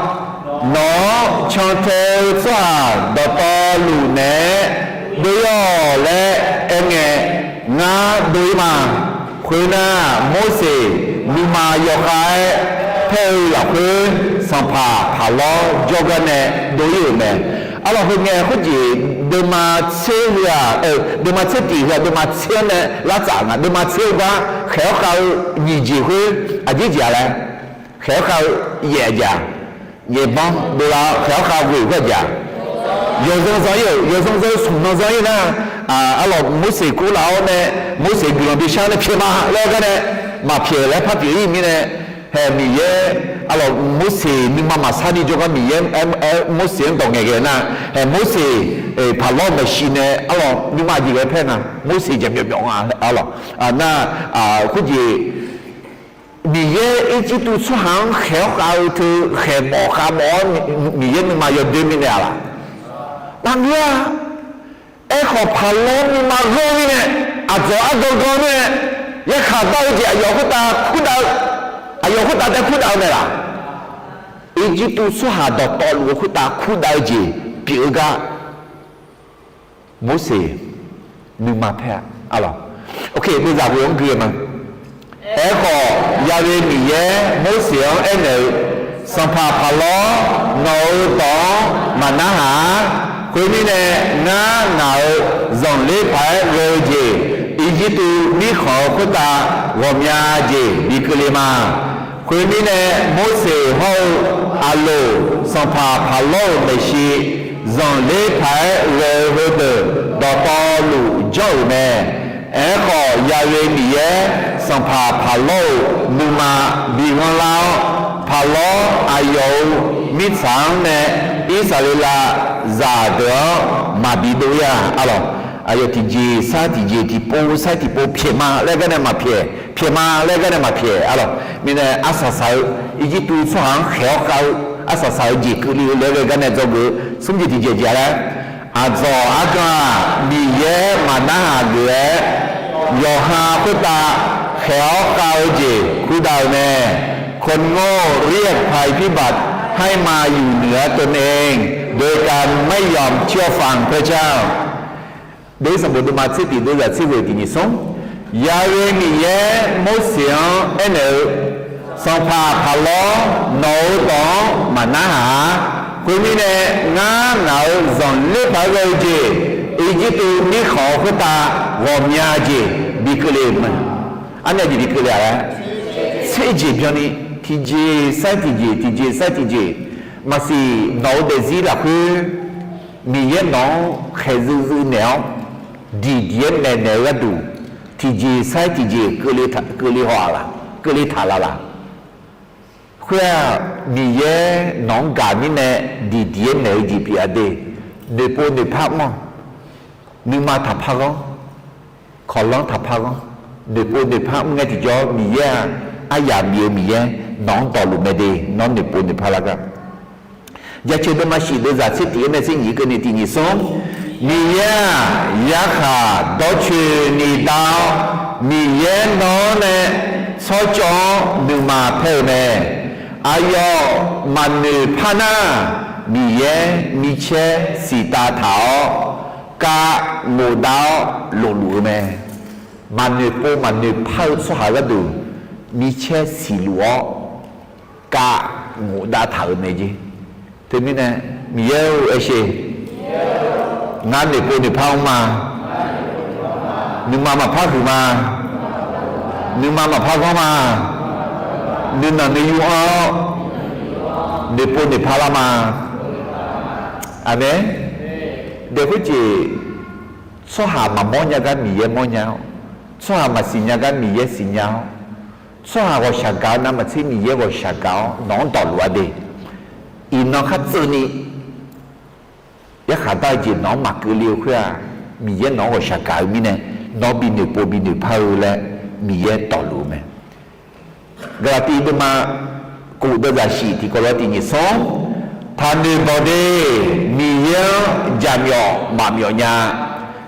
nawq-anr cantae-eu tsawrhaq dawqtawvluf naeq-aer dov-ir-awq laer aerngae, ngar dov-ir ma. Khoernar, Morseq nuima yawkhav-aer paer-eu lafkhoer, sanqpaq paqlawr jawrgar nae dov-ir-euq mae. Arlawq, khoerngae khoerjeq deuvma tser heu-aq, deuvma tser tiq heu-aq, deuvma tser-anr nae lar tsaf nga. Deuvma tser-eu gar khaeq-awr khav-eu nyiq jeq khoer aqjeq jeq-a laer, khaeq-awr khav-eu yaef aqjeq-aq, nyaefbanr dovlar-awr khaeq-awr khav ghoeq khoer aqjeq-aq, yawzanr zan-ir-euq, yawzanr zan-eu smq nan zan-ir nar, arlawq, Morseq kurlaf-awr nae, Morseq guiqlanq bishar nae pyaeq ma laer gar nae, maqpyaeq laer par pyeuf-ir mirnae, Hae Miqyaer, arlawq, Morseq nuima maqsar ni jawrgar Miqyaer, aer, Morseq-anr dawq ngaeqghae nar, hae Morseq, paqlawr maeqshi nae arlawq nuima jeq ghae paer nga, Morseq jaqmyawf myawf nga arlawq. Nar, khoerjeq, Miqyaer Irjirtuv tsawrhaq-anr khaeq-awr khav-eu teu khaeq mawf khav mawf-awr Miqyaer nuima yawdoer mirnae-a laq? Maqngeur-a. Aerkhawf paqlawr nuima ghanr mirnae, aqdzawq argangan mirnae, yarkhaq dar-eu jeq aqyawf khoertav kurdav-eu, aqyawf khoertav taef kurdav-eu mae laq? Irjirtuv tsawrhaq dawqtawvluf-eu khoertav kurdav-eu jeq pyeuf-eu gar Morseq nuima paer-a. Arlawq, ok, beuzaq ghoe-anr gui-eu ma. Aerkhawf, Ya'we Miqyaer Morseq-anr aernaeq-eu, Sanqpaq paqlawr, nawq-euq dawq-anr maqnarhaq-ar. Khoermirnae, ngar ngaq-euq zanqler paq-aer ghae-eu jeq, Irjirtuv mirkhanq-eu khoertav ghawqmya jeq bi keuvle ma. Khoermirnae, Morseq hawr-eu Aqloq, sanqpaq paqlawr-euq maeqshi, zanqler paq-aer ghae-eu heudeuq dawqtawvluf janr-euq mae. Aerkhawf, Ya'we Miqyaer, sanqpaq paqlawr-euq nuima bi ghanrlar-awr, paqlawr aqyawf-euq mirtsaq-anr nae Irsaqleqlav zaqdeuq-anr maqbi dov-ir-a. Arlawq, aqyawf tiqjeq sar tiqjeq, tiqpov sar tiqpov, pyaeq ma laer gar nae maqpyaeq, pyaeq ma laer gar nae maqpyaeq. Arlawq, mirnae arsaq saq-eu, Irjirtuv tsawrhaq-anr khaeq-awr khav-eu arsaq saq-eu jeq keuvle-eu laer ghae gar nae dzawgeuf-eu smr jeq tiqjeq jeq-a laer, aqdzawq argan-aq, Miqyaer maqnarhaq geuf-aer, yawqha khoertav khaeq-awr khav-eu jeq kurdav-eu mae. คนโง่เรียกภัยพิบัติให้มาอยู่เหนือตนเอง โดยการไม่ยอมเชื่อฟังพระเจ้า Deuq-ir sanqbof deuvma tser tiq deuvzaq tser ghoeq tiq nyiq smr. Ya'we Miqyaer Morseq-anr aernaeq-eu, Sanqpaq paqlawr, nawq-euq dawq-anr maqnarhaq-ar. Khoermirnae, ngar ngaq-euq zanqler paq-aer ghae-eu jeq, Irjirtuv mirkhanq-eu khoertav ghawqmya jeq bi keuvle-euq mae. Armyav jeq bi keuvle-a laer, tser jeq byanni, tiqjeq sar tiqjeq, tiqjeq sar tiqjeq. Maqsiq nawq-eu daefzir lafkhoer Miqyaer nawq-anr khaeqzuiv zuiv naeq-awr, diqdiq-aer maeqnaeq-eu gharduq, tiqjeq sar tiqjeq keuvle haw-aq laq, keuvle taq laf laq. Khoer-aq, Miqyaer nawq-anr gaq mirnae diqdiq-aer maeq-eu jeq pyeuf-a de. Noeqpov noeqpar mr-awq. Nuima taqpar ghanr, kawqlanr taqpar ghanr. Noeqpov noeqpar mr ngae tiqjawr, Miqyaer-aq, aryamq bif-eu Miqyaer nawq-anr dawqluf mae de. Nawr noeqpov noeqpar lar gar. Jaceuq deuvma shif deuvzaq tser tiq-aer nae tser nyiq keuvni tiq nyiq smr. Miqyaer-aq, yarkhaq dawrcoeni dar-awr, Miqyaer nawr nae tsawrcawv-anr nuima paer-eu mae. Aqyawf maqnoeq par nar, Miqyaer micaer siqtav taq-awr, kav ngofdav-awr lofluf-eu mae. Maqnoeq pov maqnoeq par-eu tsawrhaq gharduq, micaer siqluf-awr, kav ngofdav taq-euq mae jeq. Teumirnae, Miqyaer-or, aershe, ngar noeqpov noeqpar mr ma. Nuima maqpar huiq ma. Nuima maqpar ghanr ma. Nuinanq nuiyu anr-awr, noeqpov noeqpar lar ma. Aqmeq. Daef khoerjeq, tsawrhaq maqmawr nya gar Miqyaer mawrnya-awr, tsawrhaq maqsiq nya gar Miqyaer siqnya-awr, tsawrhaq ghawqshaq gaq-eu navmaqtser Miqyaer ghawqshaq gaq-awr nawq-anr dawqluf-a de. Iqnan khartseuvni yarkhaq dar-eu jeq nawq-anr maqkeuvle-eu khoer-aq, Miqyaer nawq-anr ghawqshaq gaq-eu mirnae, nawr bi noeqpov bi noeqpar-eu laer Miqyaer dawqluf-eu mae. Gaqlaqtiv deuvma kof deuvzaq shif tiqkawv lawr tiq nyiq smr. Taqnoeq bawq de. Miqyaer-anr jaqmyawf maqmyawf nya.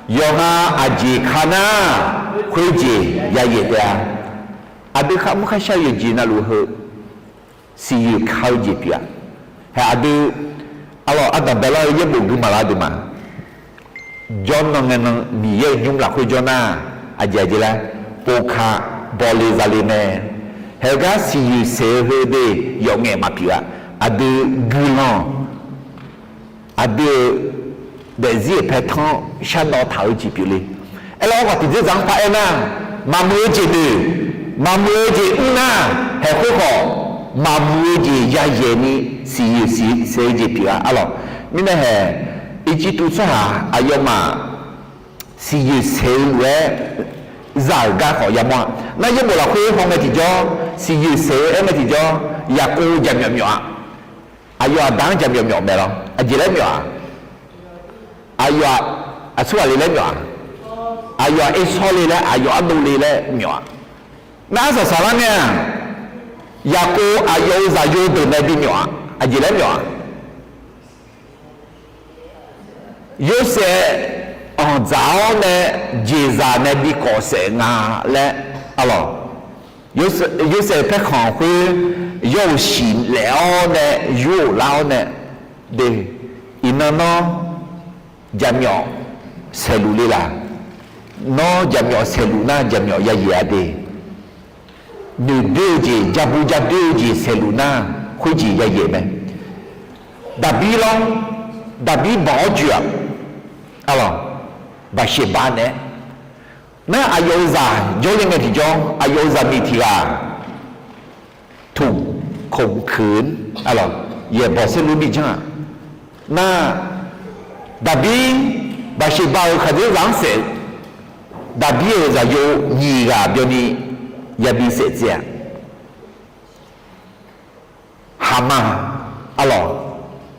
Yawqha aqjeq ka nar, khoerjeq yayaef taef-a. Aqdui kharmr kharshar-eu yawqjeq navluf heu siqyoeq ka-eu jeq pyeuf-a. Hae aqdui, arlawq, ardanq baelar-eu yaerbof gui maqlar deuq ma. Jawrnan ngae nan Miqyaer-euq nymr lafkhoer jawr nar, aqjeq aqjeq laer, povka bawle zale mae. Haegar siqyoeq saeq-eu heu de yawf ngaef maqpyeuf-a. Aqdui guiqlanq, aqdui-euq daefzir-euq paertanr sharnawv taq-eu jeq pyeuf le. Aerlawr ghaq tiqdzeur dzaq-anr paraer nar, maqmuiq-eu jeq noeq, maqmuiq-eu jeq mr nar, haeq khoerkhawf maqmuiq-eu jeq yayaef ni siqyoeq siq saeq-eu jeq pyeuf-a. Arlawq, mirnae haeq, Irjirtuv tsawrhaq aqyawfmaf siqyoeq saeq-eu lof-aer zaq-euq gar khawf yamawr-a. Nar yaerbof lafkhoer hawngae tiqjawr, siqyoeq saeq-eu aer ngae tiqjawr, Yaqkov jaqmyawf myawf-a. Aqyawf aqda-anr jaqmyawf myawf mae lawr. Aqjeq laer myawf-a? Aqyawf-aq, aqsurghaq le laer myawf-a? Aqyawf-aq, ersawr le laer, aqyawf ardov le laer myawf-a. Nar arsaq saqlar ngae-aq, Yaqkov aqyawf-euq zaqyo deuq nae bimyawf-a. Aqjeq laer myawf-a? Yorsaev anqdzaq-awr nae jeqzaq nae bi kawf saef nga laer, arlawq, Yorsaev paerkhanq khoer yawr-euq siqlaef-awr nae yur-euq lar-awr nae, de, iqnan nawr jaqmyawf saeqluf le laq? Nawr jaqmyawf saeqluf nar jaqmyawf yayaeq-a de. Noeqdoer-eu jeq, jabu jadoer-eu jeq saeqluf nar, khoerjeq yayaeq mae. Daqbir lawr, Daqbir banq-awr joe-aq, arlawq, Baqseqba naeq-aer, nar aqyawf-euq zaq jawrle ngae tiqjawr, aqyawf-euq zaqmiq tiq ghaq ถูกข่มขืน, arlawq, yaeqbawq saerlu bi janr-aq. Nar Daqbir, Baqseqba-euq khaqdzerzaq-anr saef-eu, Daqbir-euq zaqyo nyiq ghaq byanni yabi saef tsaev-a. Haqma, arlawq,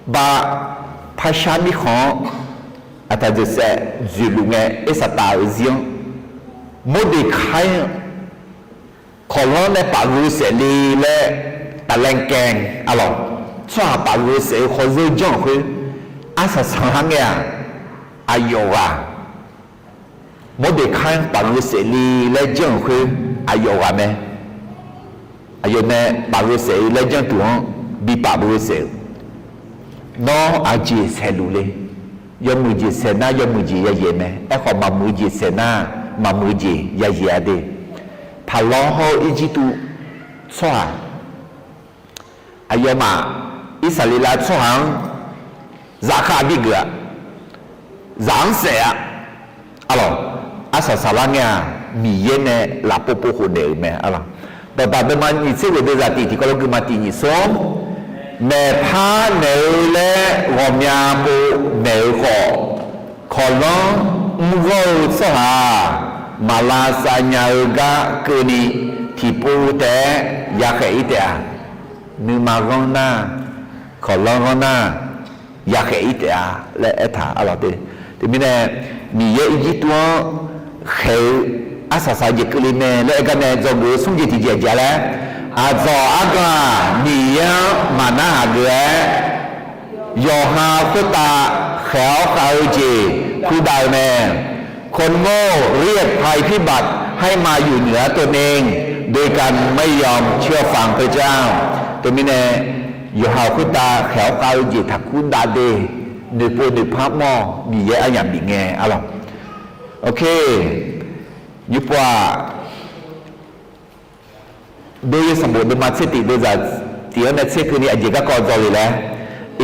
ba, parshar mirkhanq-anr aqtaq dzeqsaev dzoeqluf ngae, Ersaqtaf-euq zir-anr Mordeqkai-anr kawqlanr nae paf gheu saef le laer taflaev kaev, arlawq, tsawrhaq paf gheu saef-eu khawr zeur janr-euq khoer, arsaq saqlar ngae-aq, aqyawf ghaq, Mordeqkai-anr paf gheu saef le laer janr-euq khoer, aqyawf ghaq mae. Aqyawf nae paf gheu saef-eu laer janr tuq-anr bi paf gheu saef-eu, nawr aqjeq saeqluf le? Yawmuiq jeq saeq nar yawmuiq jeq yayaeq mae. Aerkhawf maqmuiq jeq saeq nar maqmuiq jeq yayaeq-a de. Paqlawr hawr-eu Irjirtuv tsawrhaq, aqyawfmaf Irsaqleqlav tsawrhaq-anr zafkhav bigeuf-a, zaq-anr saef-a. Arlawq, arsaq saqlar ngae-aq, Miqyaer nae lafpov pov khofnaeq-euq mae, arlawq. Dawqdaq deuvma nyiq tser ghoeq deuvzaq tiq tiqkawv lof geuvma tiq nyiq smr, maeqpar naeq-eu laer ghawqmya pov naeq-eu khawf, kawqlanr mrgawr-eu tsawrhaq-aq, maqlavsav nya-eu gar keuvni tiqpov taef-aer yakhaeq-ir taef-a. Nuima ghanr nar, kawqlanr ghanr nar, yakhaeq-ir taef-a laer aertaq, arlawq, te. Teumirnae, Miqyaer Irjirtuv-anr khaeq-eu arsaq saq-eu jeq keuvle mae laer aer gar nae dzawgeuf-eu smr jeq tiqjeq aqjeq-a laer, aqdzawq argan-aq, Miqyaer-anr maqnarhaq geuf-aer, yawqha khoertav khaeq-awr khav-eu jeq kurdav-eu mae. คนโง่เรียกภัยพิบัติให้มาอยู่เหนือตนเอง โดยการไม่ยอมเชื่อฟังพระเจ้า Teumirnae, yawqha khoertav khaeq-awr khav-eu jeq taqkur dav de, noeqpov noeqpar mr-awq, Miqyaer aryamq bif ngae, arlawq. Ok, nymrpov-aq, Dov-ir sanqbof deuvma tser tiq deuvzaq tiq-anr nae tser keuvni aqjeq garkawv dzaw le laer,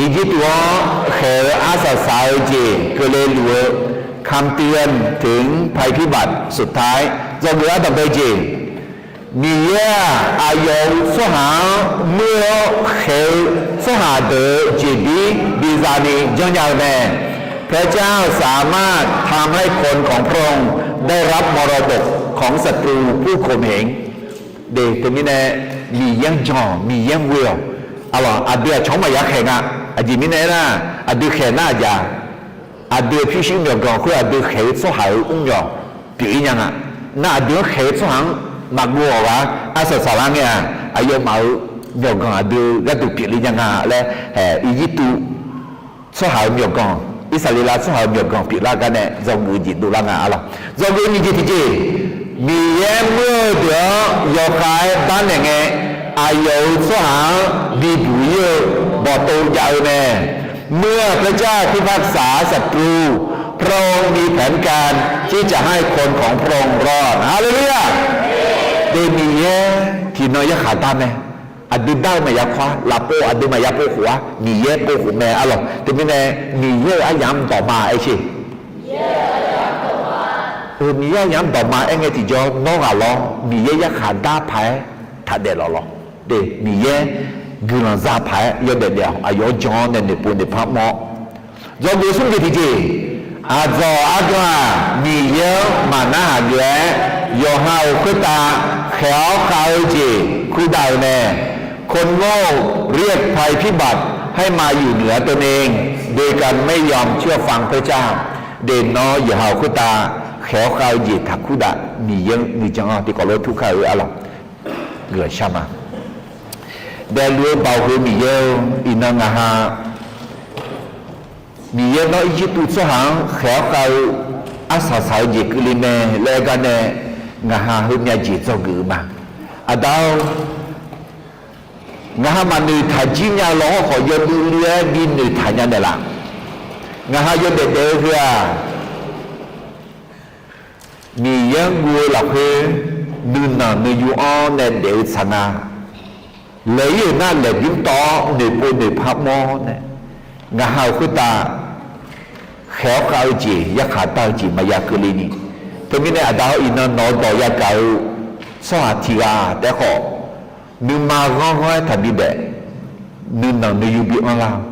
Irjirtuv-anr khaeq-eu arsaq saq-eu jeq keuvle luf-eu คำเตือนถึงภัยพิบัติสุดท้าย dzawgeuf ardanq bae jeq, Miqyaer-aq, aqyawf-euq tsawrhaq-anr muir-awr khaeq-eu tsawrhaq deuq-euq jeqbir biza ni janrnya-eu mae. พระเจ้าสามารถทำให้คนของพระองค์ได้รับมรดกของศัตรูผู้ข่มเหง De, teumirnae, Miqyaer-anr jan-awq, Miqyaer-anr ghoe-awq. Arlawq, aqdui aqcawq-anr maqya khaeq nga. Aqjeq mirnae aernar, aqdui khaeq nar aqjeq-aq, aqdui-euq pyurshuir myawqganq khoer aqdui khaeq-eu tsawrhaq-euq mrmyawq pyeuf-ir nya nga. Nar aqdui-anr khaeq-eu tsawrhaq-anr maqgov-awq ghaq, arsaq saqlar ngae-aq, aqyawfmaf-euq myawqganq aqdui-eu gharduq pyeufle nya nga laer, Irjirtuv tsawrhaq-euq myawqganq, Irsaqleqlav tsawrhaq-euq myawqganq pyeuflar gar nae dzawgeuf-eu jeq dovlar nga, arlawq. Dzawgeuf-eu nyiq jeq tiqjeq, Miqyaer muir-eu deuq-anr yawkhav-aer darnaeq ngae, aqyawf-euq tsawrhaq-anr bibuq-ir-eu bawqtov jav-eu mae. เมื่อพระเจ้าพิพากษาศัตรู พระองค์มีแผนการที่จะให้คนของพระองค์รอด Haleluya! De, Miqyaer tiqnan yarkhaq dar mae. Aqdui dar-eu maqya kawr-ar, lafpov aqdui maqya povkhof-ar, Miqyaer povkhof mae, arlawq. Teumirnae, Miqyaer-euq aryamq-anr dawqma aer sher. Miqyaer aryamq-anr dawqma aer ngae tiqjawr, nawr ghaq lawr, Miqyaer yarkhaq dar paq-aer taq daef lawq lawq. De, Miqyaer guiqlanq za paq-aer yawdaef daef-awq. Aqyawf-anr jan-awr nae noeqpov noeqpar mr-awr, dzawgeuf smr jeq tiqjeq, aqdzawq argan-aq, Miqyaer-anr maqnarhaq geuf-aer, Yawqha-euq khoertav khaeq-awr khav-eu jeq kurdav-euq mae. คนโง่เรียกภัยพิบัติให้มาอยู่เหนือตนเอง โดยการไม่ยอมเชื่อฟังพระเจ้า Deuq nawr yawqha-euq khoertav khaeq-awr khav-eu jeq taqkur dav Miqyaer-anr nuijan-anr tiqkawv lof tur kar-eu arlawq. Guiqlanq shar ma. Daefluf-eu baoq heu Miqyaer-or, iqnan ngaq ha Miqyaer nawr Irjirtuv tsawrhaq-anr khaeq-awr khav-eu arsaq saq-eu jeq keuvle mae laer aer gar nae, ngaq ha heumyav jeq dzawgeuf-eu ma. Aqda-or, ngaq ha maqnoeq taq jir nya-eu law hawrkhawf yawduv li-aer bi noeqtaq nya naeqlaf. Ngaq ha yawdaef daef-eu heu-aq, Miqyaer-anr guv-eu lafkhoer nuinanq nuiyu-anr nae daef-eu tsaq nga. Laeq-ir-euq nar laeqbymr tawv-awr noeqpov noeqpar mawr nae, ngaq ha-euq khoertav khaeq-awr khav-eu jeq yarkhaq dar-eu jeq maqya keuvle ni. Teumirnae aqda-or, iqnan nawq-eu dawq yagaq-eu tsawrhaq tiq ghaq taef-aer khawf, nuima ghanr ghanr-aer taqbi daef, nuinanq nuiyu bi anrlar-awq.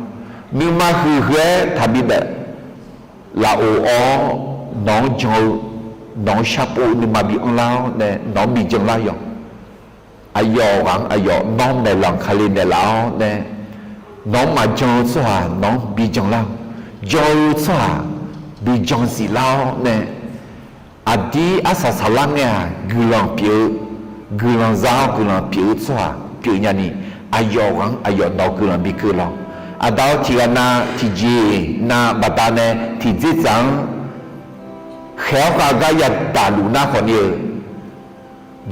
Nuima huiq huiq-aer taqbi daef, lafov-awr nawq-anr jan-eu, nawq-anr sharpov-eu nuima bi anrlar-awr nae nawq-anr bi janlar yawq. Aqyawf ghaq-anr aqyawf nawr maeqlanq kale naeqlaf-awr nae, nawq-anr maqjan-eu tsawrhaq nawq-anr bi janlar-awq. Jan-eu tsawrhaq bi jan ziflar-awr nae, aqdir arsaq saqlar ngae-aq guiqlanq pyeuf-eu, guiqlanq za-awr guiqlanq pyeuf-eu tsawrhaq pyeuf nyani, aqyawf ghaq-anr aqyawf nawq-eu guiqlanq bi keuv lawq. Aqda-or, tiqghaq nav tiqjeq nav baqdanae tiqdzerdzaq-anr khaeq-awr khav gar yadaq luf nar khawfni-eu,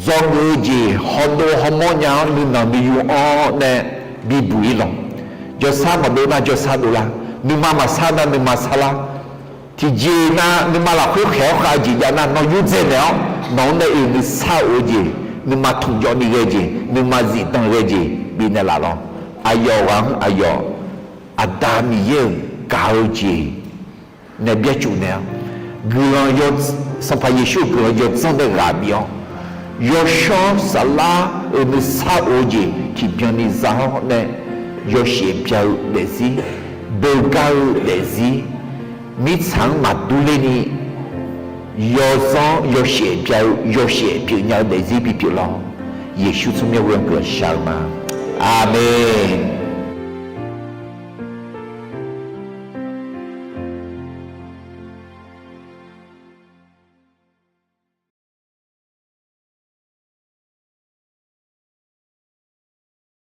dzawgeuf-eu jeq hawdov hawmawr nya-awr nuinanq nuiyu anr nae bibuq-ir lawq. Jawrsar maqdov nar jawrsar dovlar, nuima maqsar nar nuima sarlar. Tiqjeq nav nuima lafkhoer khaeq-awr khav-eu jeq jav nar nawr yurdzae naeq-awr nawq-anr nae oeq nuisar of-eu jeq, nuima tmqjawv ni ghae jeq, nuima zifdan ghae jeq bifnaeq laf lawq. Aqyawf ghaq-anr aqyawf Aqda Miqyaer-euq gaq-eu jeq nae byaercuf naeq-awr, guiqlanq yaw, Sanqpaq Yeqsur-euq guiqlanq yawdzanr nae ghaq bif-awr, yawshawr saflar-euq nuisar of-eu jeq tiqbyan ni za-awr nae, yawshaef bya-eu daefzir, beugar-eu daefzir, mirtsaq-anr maqdur ler ni, yawzanr yawshaef bya-eu yawshaef pyeufnya-eu daefzir bipyeuf lawr. Yeqsur tsawrmyanr ghoe-anr guiqlanq shar-eu ma. Aqmeq.